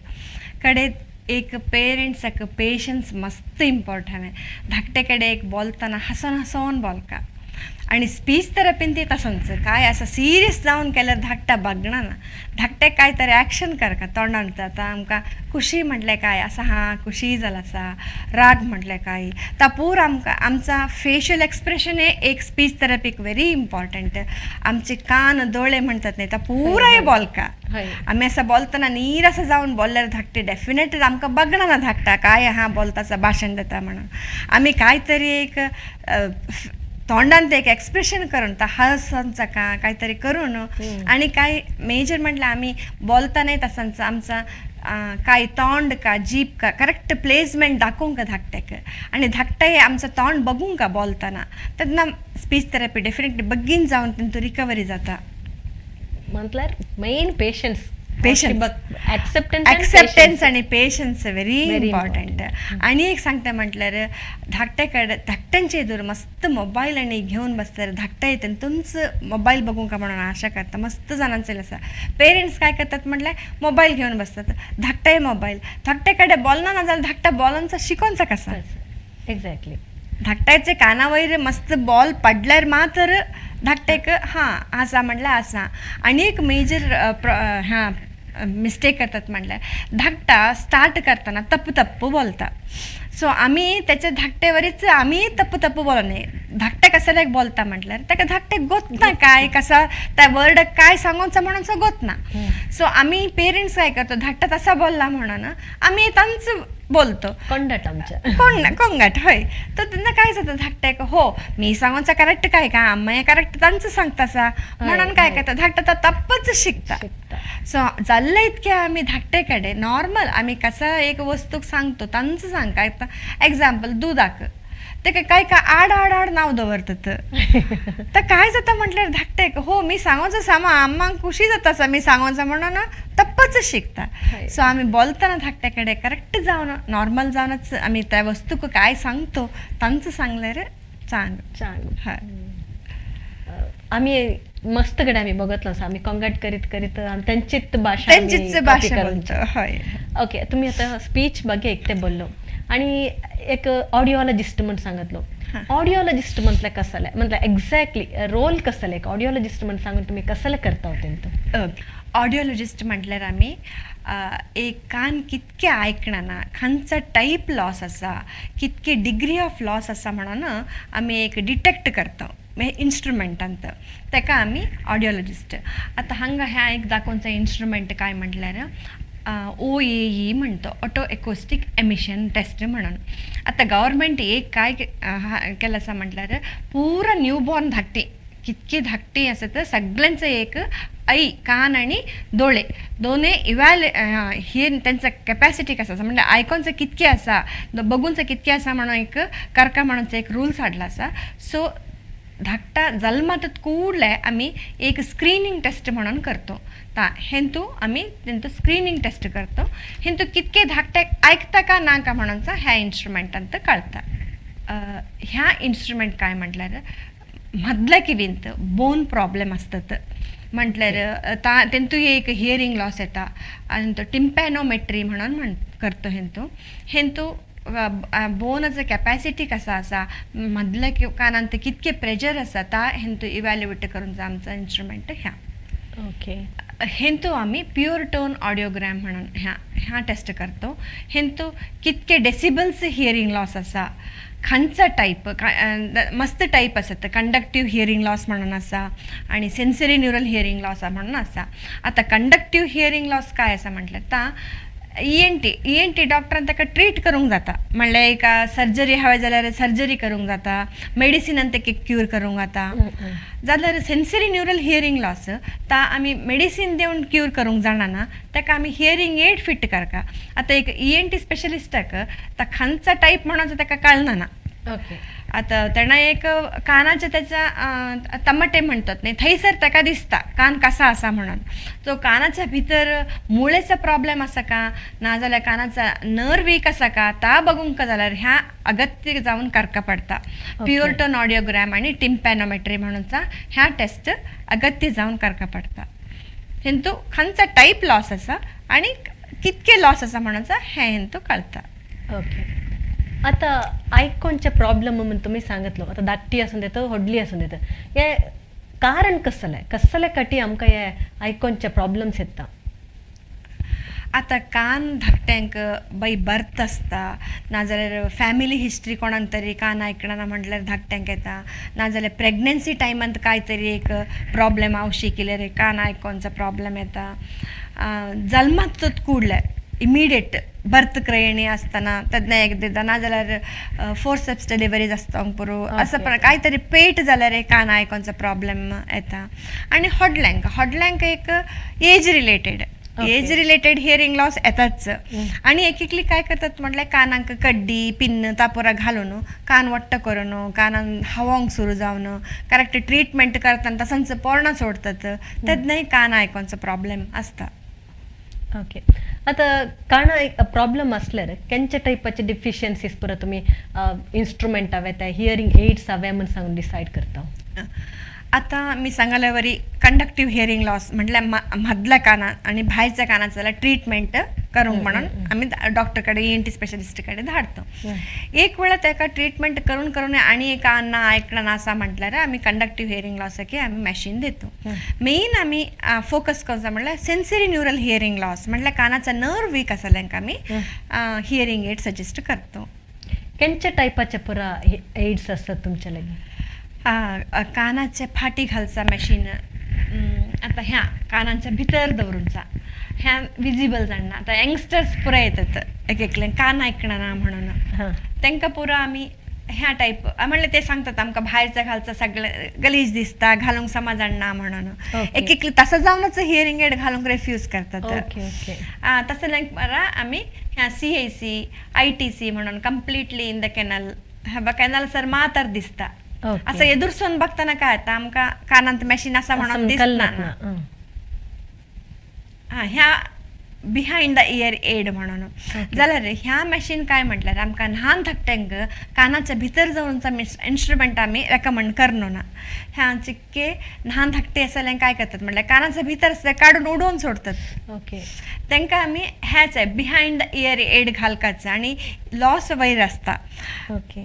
कडे एक पेरंट्साक पेशन्स मस्त इम्पॉर्टंट. धाकटे कडेन एक बोलतना हसोन हसोन बोलका आनी स्पीच थेरपीन ती तसोच काय आसा सिरियस जावन केल्यार धाकटा बगना ना. धाकटे काय तरी एक्शन करका तोंडान. आतां आमकां खुशी म्हटलें काय आसा, हां खुशी जाला आसा, राग म्हटलें काय ता पूर आमकां आमचा फेशियल एक्सप्रेशन हे एक स्पीच थेरपीक व्हेरी इम्पॉर्टंट. आमचे कान दोळे म्हणतात न्ही, ता पुराय बोलका. आमी असं बोलतना नीर असं जावन बोलल्यार धाकटे डेफिनेटली आमकां बगना ना धाकटा काय हा बोलता आसा भाशण दिता म्हणून. आमी काय तरी एक तोंडान ते एक एक्सप्रेशन करून ता हसनचा का काहीतरी करून. आणि काय मेजर म्हटलं आमी बोलताना तसांचा आमचा काय तोंड का जीप का करेक्ट प्लेसमेंट दाखोवंक धाकट्याक आनी धाकटे आमचं तोंड बघूंक का बोलताना, तेन्ना स्पीच थेरपी डेफिनेटली बेगीन जावन तेंचो रिकवरी जाता. म्हटल्यार main patience. Patience. Acceptance. Acceptance आणि पेशन्स व्हेरी Very important. आणि एक सांगता म्हटल्यार धाकटे कडेन धाकट्यांचे एदोर मस्त मोबायल आनी घेवन बसल्यार धाकटे येता तुमचं मोबायल बघूंक म्हणून आशा करता. मस्त जाणांचे आसा पेरंट्स काय करतात म्हटल्यार मोबायल घेवन बसतात, धाकटे मोबायल धाकटे कडेन बोलना ना जाल्यार धाकटा बोलोनचो शिकोनचो कसा? एक्झॅक्टली. धाकट्याचे कानावयर मस्त बॉल पडल्यार मात्र धाकटेक हां आसा म्हटल्यार आसा. आनी एक मेजर हां मिस्टेक करतात म्हटल्यार धाकटा स्टार्ट करतना तप्प तप्प बोलता. सो आमी त्याच्या धाकटेवरीच आमी तप्प तप्प बोलू नये. धाकटे कसल्याक बोलता म्हटल्यार ताका धाकटे गोत ना काय कसा त्या वर्ड काय सांगोचा म्हणून गोत ना. सो आमी पेरंट्स काय करतो, धाकटा तसा बोलला म्हणून आमी तांच बोलतो. कोंडाट आमच्या. कोण कोंगाट हय. तर तेन्ना काय जाता धाकट्याक, हो मी सांगोचा करेक्ट काय का आम्हा करेक्ट तांचं सांगतासा म्हणून काय करता धाकटा तो तप्पच शिकता. सो जाल्ले इतके आमी धाकटे कडेन नॉर्मल आमी कसा एक वस्तूक सांगतो तांचं सांगता. एग्जाम्पल दुदाक ते काय काय आड आड आड नाव दवरतात, तर काय जाता म्हटल्यार धाकटेक हो मी सांगोचो सामा आम्मांक खुशी जाता आसा मी सांगोचा म्हणून तप्पच शिकता. सो आमी बोलतना धाकट्या कडेन करेक्ट जावन नॉर्मल जावनच आमी त्या वस्तूक काय सांगतो तांचं सांगल्यार चांग चांग. हय. आमी मस्त कडेन आमी बघतलो आसा, आमी कोंगाट करीत करीत त्यांचीच भाशा, त्यांचीच भाशा बोलतो. हय. ओके, तुमी आतां स्पीच ಬಗ್ಗೆ एकटे बोललो आणि एक ऑडिओलॉजिस्ट म्हण सांगतलो. ऑडिओलॉजिस्ट म्हटलं कसले, म्हटलं एक्झॅक्टली रोल कसले एक ऑडिओलॉजिस्ट म्हण सांगून तुम्ही कसले करता होते? ऑडिओलॉजिस्ट म्हटल्यार आमी एक कान कितके आयकणना, खंयचो टायप लॉस आसा, कितके डिग्री ऑफ लॉस आसा म्हणून आमी एक डिटेक्ट करता इन्स्ट्रुमेंटांत, ताका आमी ऑडिओलॉजिस्ट. आतां हांगा ह्या एक दाखोवचो इन्स्ट्रुमेंट काय म्हटल्यार OAE म्हणतो, ऑटो एकोस्टीक एमिशन टेस्ट म्हणून. आतां गव्हर्मेंट एक काय केलं आसा म्हटल्यार पुरा न्यूबॉर्न धाकटी कितकी धाकटी आसा तर सगळ्यांचं एक आई कान आणि दोळे दोनूय इव्हॅल हे त्यांचा कॅपॅसिटी कसं आसा म्हणजे आयकोनचं कितके आसा, बघूनचं कितके आसा म्हणून एक करका म्हणून एक रूल्स हाडला आसा. सो धाकटा जल्मात ಕೂಡಲೇ आमी एक स्क्रिनींग टेस्ट म्हणून करतो. ता हेंतू आमी तेंचो स्क्रिनींग टेस्ट करतो, हेंतू कितके धाकटे आयकता का ना का म्हणूनचा ह्या इन्स्ट्रुमेंटांत कळता. ह्या इन्स्ट्रुमेंट काय म्हटल्यार मदल्या किवींत बोन प्रॉब्लेम आसतात म्हटल्यार ता तेंतू एक हियरींग लॉस येता आनी तो टिम्पॅनोमेट्री म्हणून म्हण करतो. हेंतू हेंतू बोनाचो कॅपॅसिटी कसा आसा, मदल्या कानांत कितके प्रेजर आसा ता हेंतू इव्हॅल्युएट करून आमचो इन्स्ट्रुमेंट ह्या. ओके. हेंतू आमी प्युअर टोन ऑडिओग्राम म्हणून ह्या ह्या टेस्ट करतो. हेंतू कितके डेसिबल्स हियरींग लॉस आसा, खंयचो टायप, मस्त टायप आसात, कंडक्टीव हियरींग लॉस म्हणून आसा आनी सेन्सरी न्युरल हियरींग लॉस म्हणून आसा. आतां कंडक्टीव हियरींग लॉस काय आसा म्हटल्यार ता ENT डॉक्टरान ताका ट्रीट करूंक जाता, म्हणल्यार एक सर्जरी हवे जाल्यार सर्जरी करूंक जाता, मेडिसिनान ताका क्यूर करूंक जाता. जाल्यार सेन्सरी न्युरल हियरींग लॉस ता आमी मेडिसीन दिवन क्यूर करूंक जाणा, ताका आमी हियरींग एड फिट करता. आतां एक ENT स्पेशलिस्टाक ता खंयचो टायप म्हणून ताका कळना. ओके. आतां तेणें एक कानाचे त्याच्या तमाटे म्हणतात न्ही, थंयसर ताका दिसता कान कसा आसा म्हणून. सो कानाच्या भितर मुळेचो प्रॉब्लेम आसा का नाजाल्यार कानाचा नर्व वीक आसा का ता बघूंक जाल्यार ह्या अगत्य जावन करका पडटा. प्युअर टोन ऑडिओग्राम आनी टिम्पॅनोमेट्री म्हणूनचा ह्या टेस्ट अगत्य जावन करका पडटा. हेंतू खंयचो टायप लॉस आसा आनी कितके लॉस आसा म्हणूनचा हें हेंतू कळटा. ओके. आतां आयकोनचे प्रॉब्लम म्हणून तुमी सांगतलो, आतां धाकटी आसूं देत व्हडली आसूं देत, हे कारण कसलें कसले काटी आमकां हे आयकोनचे प्रॉब्लम्स येता? आतां कान धाकट्यांक बाय बर्थ आसता, नाजाल्यार फॅमिली हिस्ट्री कोणाक तरी कान आयकना म्हटल्यार धाकट्यांक येता, नाजाल्यार प्रेग्नन्सी टायमांत काय तरी एक प्रॉब्लेम आवशी केल्यार कान आयकोनचो प्रॉब्लेम येता. जल्मात कुडले इमिडिएट बर्थ क्रयणी आसतना तेन्ना एकदां, नाजाल्यार फोर्सेप्स डिलिव्हरीज आसता पुरो असं पण काय तरी पेट जाल्यार कान आयकोनचो प्रॉब्लेम येता. आनी होडल्यांक होडल्यांक एक age related age related hearing loss येताच. आनी एक एकली काय करतात म्हटल्यार कानाक कड्डी पिन्न तापोरा घालून कान वट्ट करून कानान हवोंक सुरू जावन करेक्ट ट्रिटमेंट करतना तसंच पोरणां सोडतात, तेन्नाय कान आयकोनचो प्रॉब्लेम आसता. ओके. आतां काना प्रॉब्लम आसल्यार केंच्या टायपाचे डिफिशियन्सीज पुरो तुमी इन्स्ट्रुमेंट हवे ते हियरींग एड्स हवे म्हूण सांगून डिसायड करता? आतां मी सांगल्या वरी कंडक्टीव हियरींग लॉस म्हटल्यार मदल्या कानान आनी भायच्या कानात जाल्यार ट्रिटमेंट करूंक म्हणून आमी डॉक्टर कडेन ENT specialist कडेन धाडतो. एक वेळा ताका ट्रिटमेंट करून करून आनी कान ना आयकणा आसा म्हटल्यार आमी कंडक्टीव हियरींग लॉसाक आमी मॅशीन दितो. मेन आमी फोकस करता म्हटल्यार सेन्सरी न्युरल हियरींग लॉस म्हटल्यार कानाचा नर्व वीक आसा जाल्यार आमी हियरींग एड सजेस्ट करतो. केंच्या टायपाचे पुरा एड्स आसतात तुमच्या लागीं? कानाचे फाटी घालचा मॅशीन, आतां ह्या कानाच्या भितर दवरूंचा ह्या विजिबल जाणना. आतां यंगस्टर्स पुराय येतात एक एकले कान आयकना म्हणून, तांकां पुरो आमी ह्या टायप म्हणल्यार ते सांगतात आमकां भायरचं घालचं सगळें गलीज दिसता, घालूंक समज जाणना म्हणून. एक एकले तसं जावनच हियरिंग एड घालूंक रेफ्यूज करतात. ओके ओके तसं जाल्यार आमी ह्या CIC ITC म्हणून कंप्लिटली इन the canal, ह्या कॅनल सर मातर दिसता. असं एदुरसून बघताना काय आता आमकां कानांत मॅशीन आसा म्हणून दिसना. हां, ह्या बिहायंड the year add म्हणून जाल्यार ह्या मॅशीन काय म्हटल्यार आमकां ल्हान धाकट्यांक कानाच्या भितर जावन इन्स्ट्रुमेंट आमी रेकमंड करनो ना. ह्या चिक्के ल्हान धाकटे आसा जाल्यार काय करतात म्हटल्यार कानाच्या भितर आसल्यार काडून उडोवन सोडतात. तांकां आमी ह्याच बिहायंड the year add घालकाच आनी लॉस वयर आसता.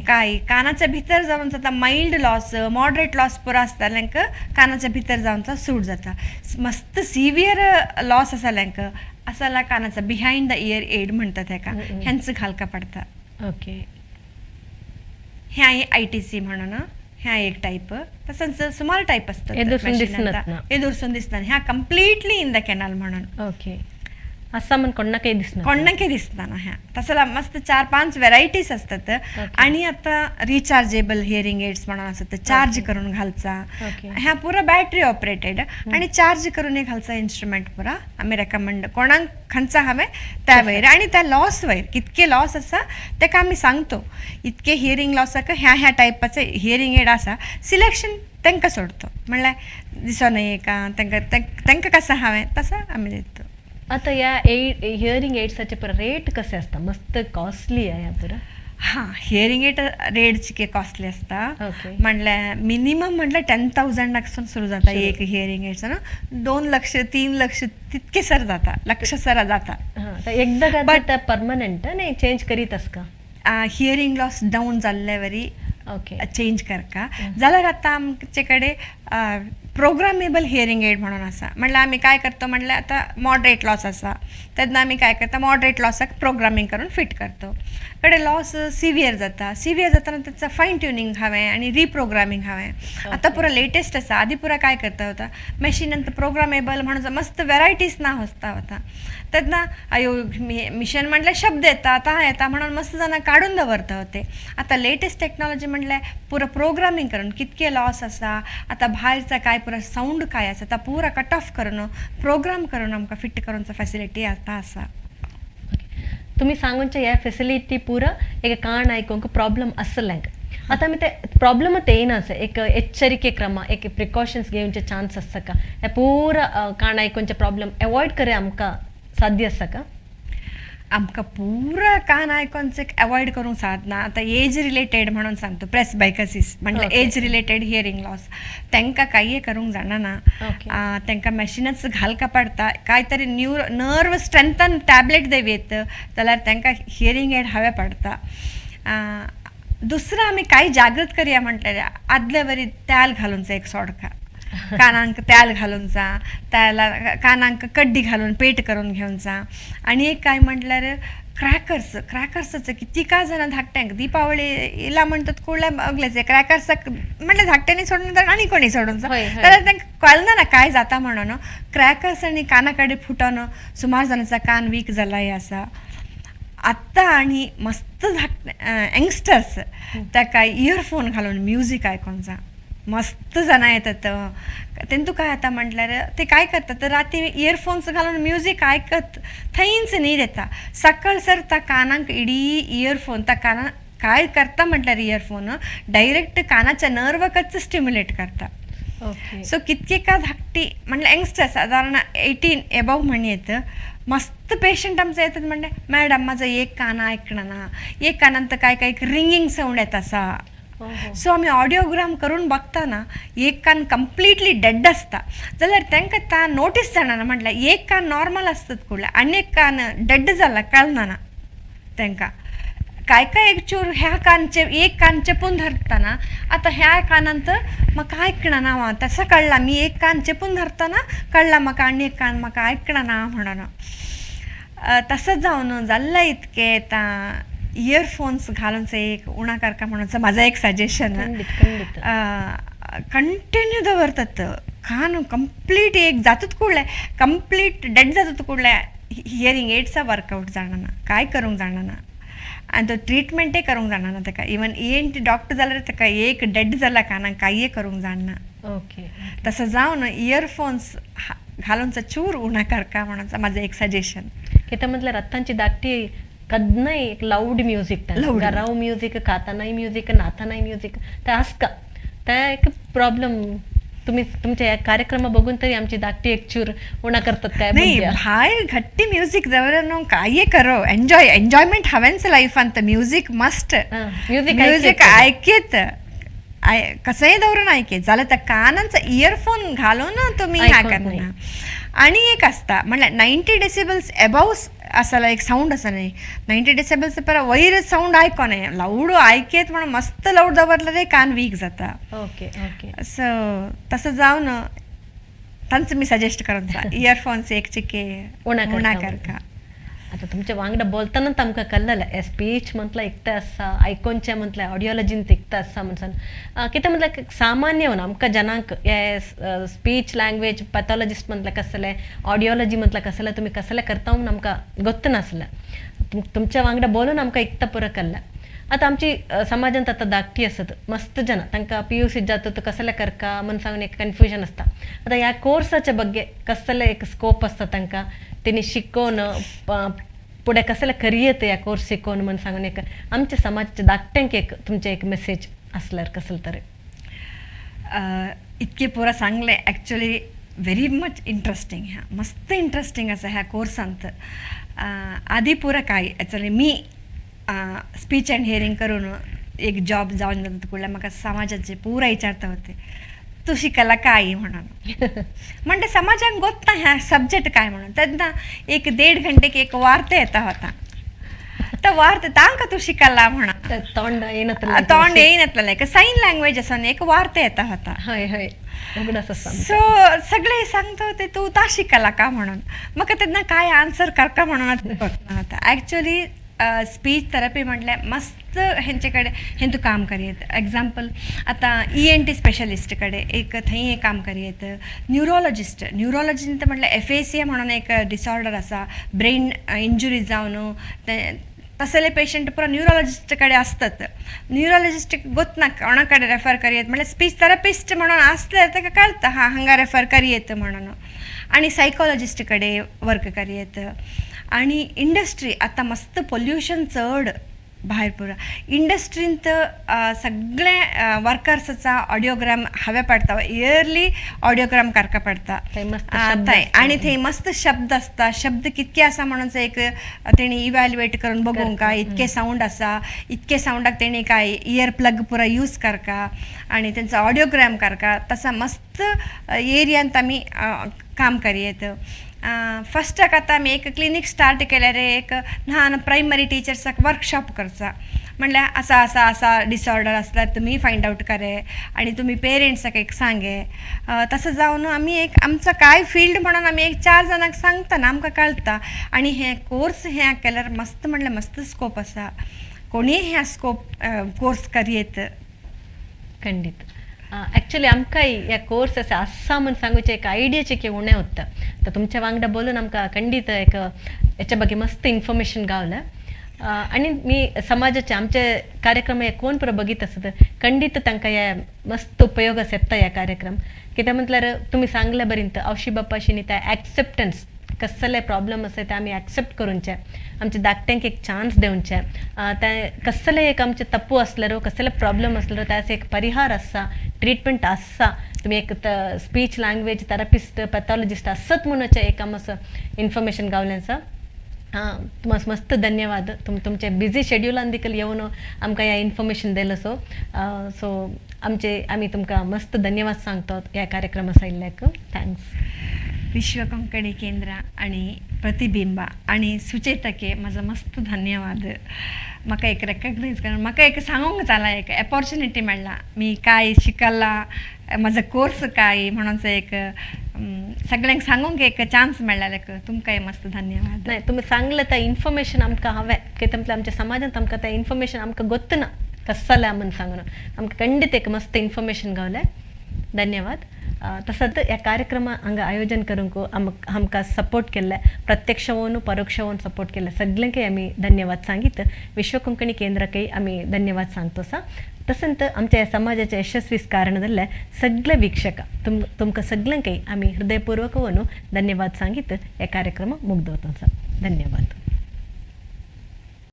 काय कानाच्या भितर जावन जाता मायल्ड लॉस, मॉडरेट लॉस पुरो आसता जाल्यार कानाच्या भितर जावन सूट जाता. मस्त सिवियर लॉस आसा जाल्यार आसा जाल्यार कानाचा बिहायंड the year add म्हणतात हेका, हेंच घालका पडटा. ह्या ITC म्हणून ह्या एक टायप, तसंच सुमार टायप असतात. एदुरसून दिसनात ना. एदुरसून दिसना, ह्या कंप्लिटली इन the canal म्हणून. असा म्हण कोणाकय दिसना. कोणाकय दिसना ना. ह्या तसं मस्त 4-5 व्हेरायटीज असतात. आणि आता रिचार्जेबल हिअरिंग एड्स म्हणून असतात, चार्ज करून घालचा. ह्या पुरा बॅटरी ऑपरेटेड आणि चार्ज करून घालचा इन्स्ट्रुमेंट पुरा आमी रेकमेंड कोणाक खंयचा हांवें त्या वयर आणि त्या लॉस वयर कितके लॉस आसा तेका आमी सांगतो. इतके हियरींग लॉसाक ह्या ह्या टायपाचे हियरींग एड आसा, सिलेक्शन तांकां सोडतो. म्हणल्यार दिसोन का तांकां तांकां कसं हांवें तसं आमी दिता. आता या एड हियरिंग एड्साचे पुरा रेट कसे असता? मस्त कॉस्टली आहे ह्या पुरा. हां, हियरींग एड रेट चिके कॉस्टली आसता. म्हणल्यार मिनिमम म्हटल्यार 10,000 सुरू जाता एक हियरींग एड्स, 2 लक्ष 3 लक्ष तितके सर जाता, लक्ष सर जाता. हां, एकदा घातलं तर परमनंट नाही, चेंज करीत आसका? हियरींग लॉस डावन जाल्ले वरी चेंज करका. जाल्यार आतां आमचे कडेन प्रोग्रामेबल हियरींग एड म्हणून आसा. म्हणल्यार आमी काय करतो म्हणल्यार आतां मॉडरेट लॉस आसा तेन्ना आमी काय करता, मॉडरेट लॉसाक प्रोग्रामींग करून फिट करतो. कडेन लॉस सिवियर जाता, सिवियर जाताना ताचा फायन ट्युनींग हांवें आनी रिप्रोग्रामींग हांवें. आतां पुरा लेटेस्ट आसा. आदी पुरा काय करता होता मॅशिनांत प्रोग्रामेबल म्हणून मस्त व्हेरायटीज ना आसता होता तेन्ना अयो मिशन म्हटल्यार शब्द येता आतां येता म्हणून मस्त जाणां काडून दवरता होते. आतां लेटेस्ट टेक्नॉलॉजी म्हटल्यार पुरा प्रोग्रामींग करून कितके लॉस आसा, आतां भायरचा काय पुरा सावंड काय आसा ता पुरा कट ऑफ करून प्रोग्राम करून आमकां फिट करूनचो फॅसिलिटी आतां आसा. तुमी सांगूनचे ह्या फेसिलिटी पुरा एक कान आयकूंक प्रॉब्लम आसलें आतां आमी ते प्रॉब्लम येयना आसा, एक एच्चरिके क्रम एक प्रिकॉशन्स घेवचे चान्स आसा का? हे पुरा कान आयकूनचे प्रॉब्लम एवॉयड करे आमकां साध्य आसा का? आमकां पुरा कान आयकोनचे एवॉयड करूंक सादना. आतां एज रिलेटेड म्हणून सांगतो, प्रेसबायकसीस म्हटल्यार एज रिलेटेड हियरींग लॉस तांकां कांय करूंक जाणना. तांकां मॅशिनच घालका पडटा. काय तरी नर्व स्ट्रेंथन टॅबलेट देवयत जाल्यार तांकां हियरींग एड हावें पडटा. दुसरं आमी काय जागृत करया म्हटल्यार आदले वरी तेल घालूनचो एक सोडका कानांक तेल घालूनचा, त्याला कानांक कड्डी घालून पेट करून घेवचा. आनी एक काय म्हटल्यार क्रॅकर्स, क्रॅकर्साचे किती का जाणां धाकट्यांक दीपावळी येयला म्हणटात कुडल्या अगलेचे क्रॅकर्साक म्हटल्यार धाकट्यांनी सोडून तर आनी कोणी सोडून जाल्यार तांकां कळना ना काय जाता म्हणून. क्रॅकर्स आनी काना कडेन फुटोन सुमार जाणांचो कान वीक जाला हे आसा आत्तां. आनी मस्त यंगस्टर्स ताका इयरफोन घालून म्युजीक आयकोंचा मस्त जाणां येतात. तेंतू काय जाता म्हटल्यार ते काय करतात, राती इयरफोन्स घालून म्युजीक आयकत थंयच न्हीद येता. सकाळ सर त्या कानाक इडी इयरफोन त्या काना काय करता म्हटल्यार इयरफोन डायरेक्ट कानाच्या नर्वकच स्टिम्युलेट करता. सो कितके का धाकटी म्हटल्यार यंगस्टर सादारण 18 एबव म्हणयेत मस्त पेशंट आमचे येतात म्हणल्यार मॅडम म्हाजो एक कान आयकना, एक कानांत काय काय रिंगींग सावंड येता आसा. सो आमी ऑडियोग्राम करून बघताना एक कान कंप्लिटली डेड आसता जाल्यार तांकां ता नोटीस जाणना म्हटल्यार एक कान नॉर्मल आसतात कुडल्या आनी एक कान डेड जाला कळना ना तांकां. काय काय एक चूर ह्या कानचे एक कान चेपून धरताना आतां ह्या कानांत म्हाका आयकना ना तसं कळ्ळां मी एक कान चेपून धरताना कळ्ळां म्हाका आनी एक कान म्हाका आयकना ना म्हणून. तसं जावन जाल्लें इतकें आतां इयरफोन्स घालून एक उणा करका म्हणून म्हाजो एक सजेशन. कंटिन्यू दवरतात कान कंप्लीट एक जातूच कुडले, कंप्लीट डेड जातूच कुडले, हियरींग एड्सा वर्कआउट जाणना, काय करूंक जाणना आनी तो ट्रिटमेंटय करूंक जाणना ताका. इवन ENT doctor जाल्यार ताका एक डेड जाला कानाक कांय करूंक जाणना. ओके. तसं जावन इयरफोन्स घालून चूर उणा करका म्हणून माझं एक सजेशन. कितें म्हटल्यार आतांची धाकटी कदनाय एक लावड म्युजीक, घराव म्युजीक, खातानाय म्युजीक, नातानाय म्युजीक ते आसका, ते एक प्रॉब्लम. तुम्ही तुमच्या ह्या कार्यक्रमा बघून तरी आमची धाकटी एक चूर उणा करतात काय? नाही, भायर घट्टी म्युजीक दवर काय करो, एन्जॉय, एन्जॉयमेंट हांवेंच लायफांत, म्युजीक मस्ट, म्युजीक आयकेत, कसंय दवरून आयकेत जाल्यार त्या कानांचा इयरफोन घालून तुमी ह्या करना. आनी एक आसता म्हणल्यार 90 डेसिबल्स एबाव आसा एक सावंड आसा न्ही, 90 डेसिबल्स पर वयर सावंड आयको न्ही, लावड आयकेत म्हणून मस्त लावड दवरल्यार कान वीक जाता. Okay okay. सो तसं जावन तांचो मी सजेस्ट करून इयरफोन्स एक चिके उणा करका. आतां तुमच्या वांगडा बोलतानाच आमकां कळ्ळें स्पीच म्हटल्यार एकता आसा, आयकोनचें म्हटल्यार ऑडियोलॉजीन एकता आसा म्हणून. कितें म्हटल्यार सामान्य आमकां जनांक हे स्पीच लँग्वेज पॅथॉलॉजिस्ट म्हटल्यार कसलें, ऑडियोलॉजी म्हटल्यार कसलें, तुमी कसलें करता म्हणून आमकां गोत्त नासलें. तुमच्या वांगडा बोलून आमकां एकता पुरो कळ्ळें. आतां आमची समाजांत आतां धाकटी आसत मस्त जाणां, तांकां PUC जाता कसलें करका म्हूण सांगून एक कन्फ्युजन आसता. आतां ह्या कोर्साच्या ಬಗ್ಗೆ कसलें एक स्कोप आसता तांकां, तेणी शिकोवन फुडें कसलें करियत ह्या कोर्स शिकोवन म्हूण सांगून एक आमच्या समाजाच्या धाकट्यांक एक तुमचें एक मेसेज आसल्यार कसलें तरी. इतकें पुरो सांगलें, एक्चुअली व्हेरी मच इंट्रस्टींग, ह्या मस्त इंट्रस्टींग आसा ह्या कोर्सांत. आदी पुरो काय actually me speech and hearing करून एक जॉब जावन जाता कुडल्या म्हाका समाजाचे पुरा विचारता होते, तूं शिकला काय म्हणून. म्हणटा समाजाक गोत्ता ह्या सब्जेक्ट काय म्हणून. तेन्ना एक 1.5 घंटेक एक वार्ता येता होता, तो वार्ता तांकां तूं शिकला म्हणून, तोंड येयनातलें, तोंड येयनातलें, सायन लँग्वेज आसा न्ही, एक वार्ता येता होता. हय हय, सो सगळे सांगता होते तूं ता शिकला का म्हणून. म्हाका तेन्ना काय आन्सर करका म्हणून होता. ॲक्च्युली स्पीच थेरपी म्हटल्यार मस्त हेंचे कडेन हेंतू काम करयेत. एग्जाम्पल आतां ENT specialist कडेन एक थंय एक काम करयेत, न्युरोलॉजिस्ट, न्युरोलॉजिस्ट म्हटल्यार FACA म्हणून एक डिसऑर्डर आसा, ब्रेन इंजुरी जावन ते तसले पेशंट पुरो न्युरोलॉजिस्ट कडेन आसतात. न्युरोलॉजिस्ट गोतना कोणा कडेन रेफर करयेत म्हळ्यार स्पीच थेरपिस्ट म्हणून आसल्यार ताका कळटा हां हांगा रेफर करयेत म्हणून. आनी सायकोलॉजिस्ट कडेन वर्क करयेत. आनी इंडस्ट्री आतां मस्त पोल्युशन चड भायर पुरो इंडस्ट्रींत सगळे वर्कर्साचा ऑडियोग्राम हवे पडटा, इयरली ऑडियोग्राम करका पडटा थंय. आनी थंय मस्त शब्द आसता, शब्द कितके आसा म्हणून एक तेणी इव्हॅल्युएट करून बघूंक काय इतके सावंड आसा, इतके सावंडाक तेणी काय इयर प्लग पुरो यूज करका आनी तेंचो ऑडियोग्राम करका. तसा मस्त एरियांत आमी काम करयेत. फस्टाक आतां आमी एक क्लिनीक स्टार्ट केल्यार एक ल्हान प्रायमरी टिचर्साक वर्कशॉप करचा, म्हणल्यार आसा आसा आसा डिसऑर्डर आसल्यार तुमी फायंड आवट करे आनी तुमी पेरंट्साक एक सांगे. तसं जावन आमी एक आमचो काय फिल्ड म्हणून आमी एक 4 जाणांक सांगतना आमकां कळटा. आनी हे कोर्स हे केल्यार मस्त म्हणल्यार मस्त स्कोप आसा, कोणीय ह्या स्कोप कोर्स करयेत. खंडीत. ॲक्च्युली आमकांय ह्या कोर्स अशें आसा म्हूण सांगूचें एक आयडियाचें की उणें उत्ता. तर तुमच्या वांगडा बोलून आमकां खंडीत एक हेच्या ಬಗ್ಗೆ मस्त इन्फॉर्मेशन गावलें. आनी मी समाजाचे आमचे कार्यक्रम हे कोण पुरो बघीत आसत खंडीत तांकां हे मस्त उपयोग येता ह्या कार्यक्रम. कित्याक म्हटल्यार तुमी सांगले बरीन आवशी बापाशी न्ही त्या एक्सेप्टन्स कसले प्रॉब्लम आसा ते आमी एक्सेप्ट करूंचे, आमच्या धाकट्यांक एक चान्स दिवचे, ते कसले एक आमचे तप्पू आसल्यार कसले प्रॉब्लम आसल्यार त्याचे एक परिहार आसा, ट्रिटमेंट आसा. तुमी एक स्पीच लँग्वेज थेरपिस्ट पॅथॉलॉजिस्ट आसत म्हणून एक आमकां इन्फॉर्मेशन गावलें आसा. तुमकां मस्त धन्यवाद, तुमचे बिजी शेड्युलान देखील येवन आमकां ह्या इन्फॉर्मेशन दिलें. सो सो आमचे आमी तुमकां मस्त धन्यवाद सांगतात ह्या कार्यक्रमा आयिल्ल्याक. Thanks. विश्व कोंकणी केंद्र आणि प्रतिबिंबा आणि सुचेतके माझा मस्त धन्यवाद. म्हाका एक रेकग्नायज करून म्हाका एक सांगूंक जाला, एक अपॉर्च्युनिटी मेळ्ळा, मी काय शिकला, म्हजो कोर्स काय म्हणून एक सगळ्यांक सांगूंक एक चान्स मेळ्ळा, तुमकांय मस्त धन्यवाद. नाही तुमी सांगलें त्या इन्फॉर्मेशन आमकां हांवें कित्याक म्हटल्यार आमच्या समाजांत आमकां त्या इन्फॉर्मेशन आमकां गोत्तना कसलें म्हूण सांगून आमकां खंडीत एक मस्त इन्फॉर्मेशन गावलें. धन्यवाद. तसोच ह्या कार्यक्रमा हांगा आयोजन करूंक आमकां सपोर्ट केल्ले, प्रत्यक्षवून परोक्षवून सपोर्ट केल्ले सगल्यांकय आमी धन्यवाद सांगीत, विश्व कोंकणी केंद्राकय आमी धन्यवाद सांगतो आसा. तशेंच आमच्या ह्या समाजाच्या यशस्वी कारण जाल्ले सगळे वीक्षक तुमकां सगल्यांकय आमी हृदयपूर्वक धन्यवाद सांगीत हे कार्यक्रम मुग्दवतो आसा. धन्यवाद.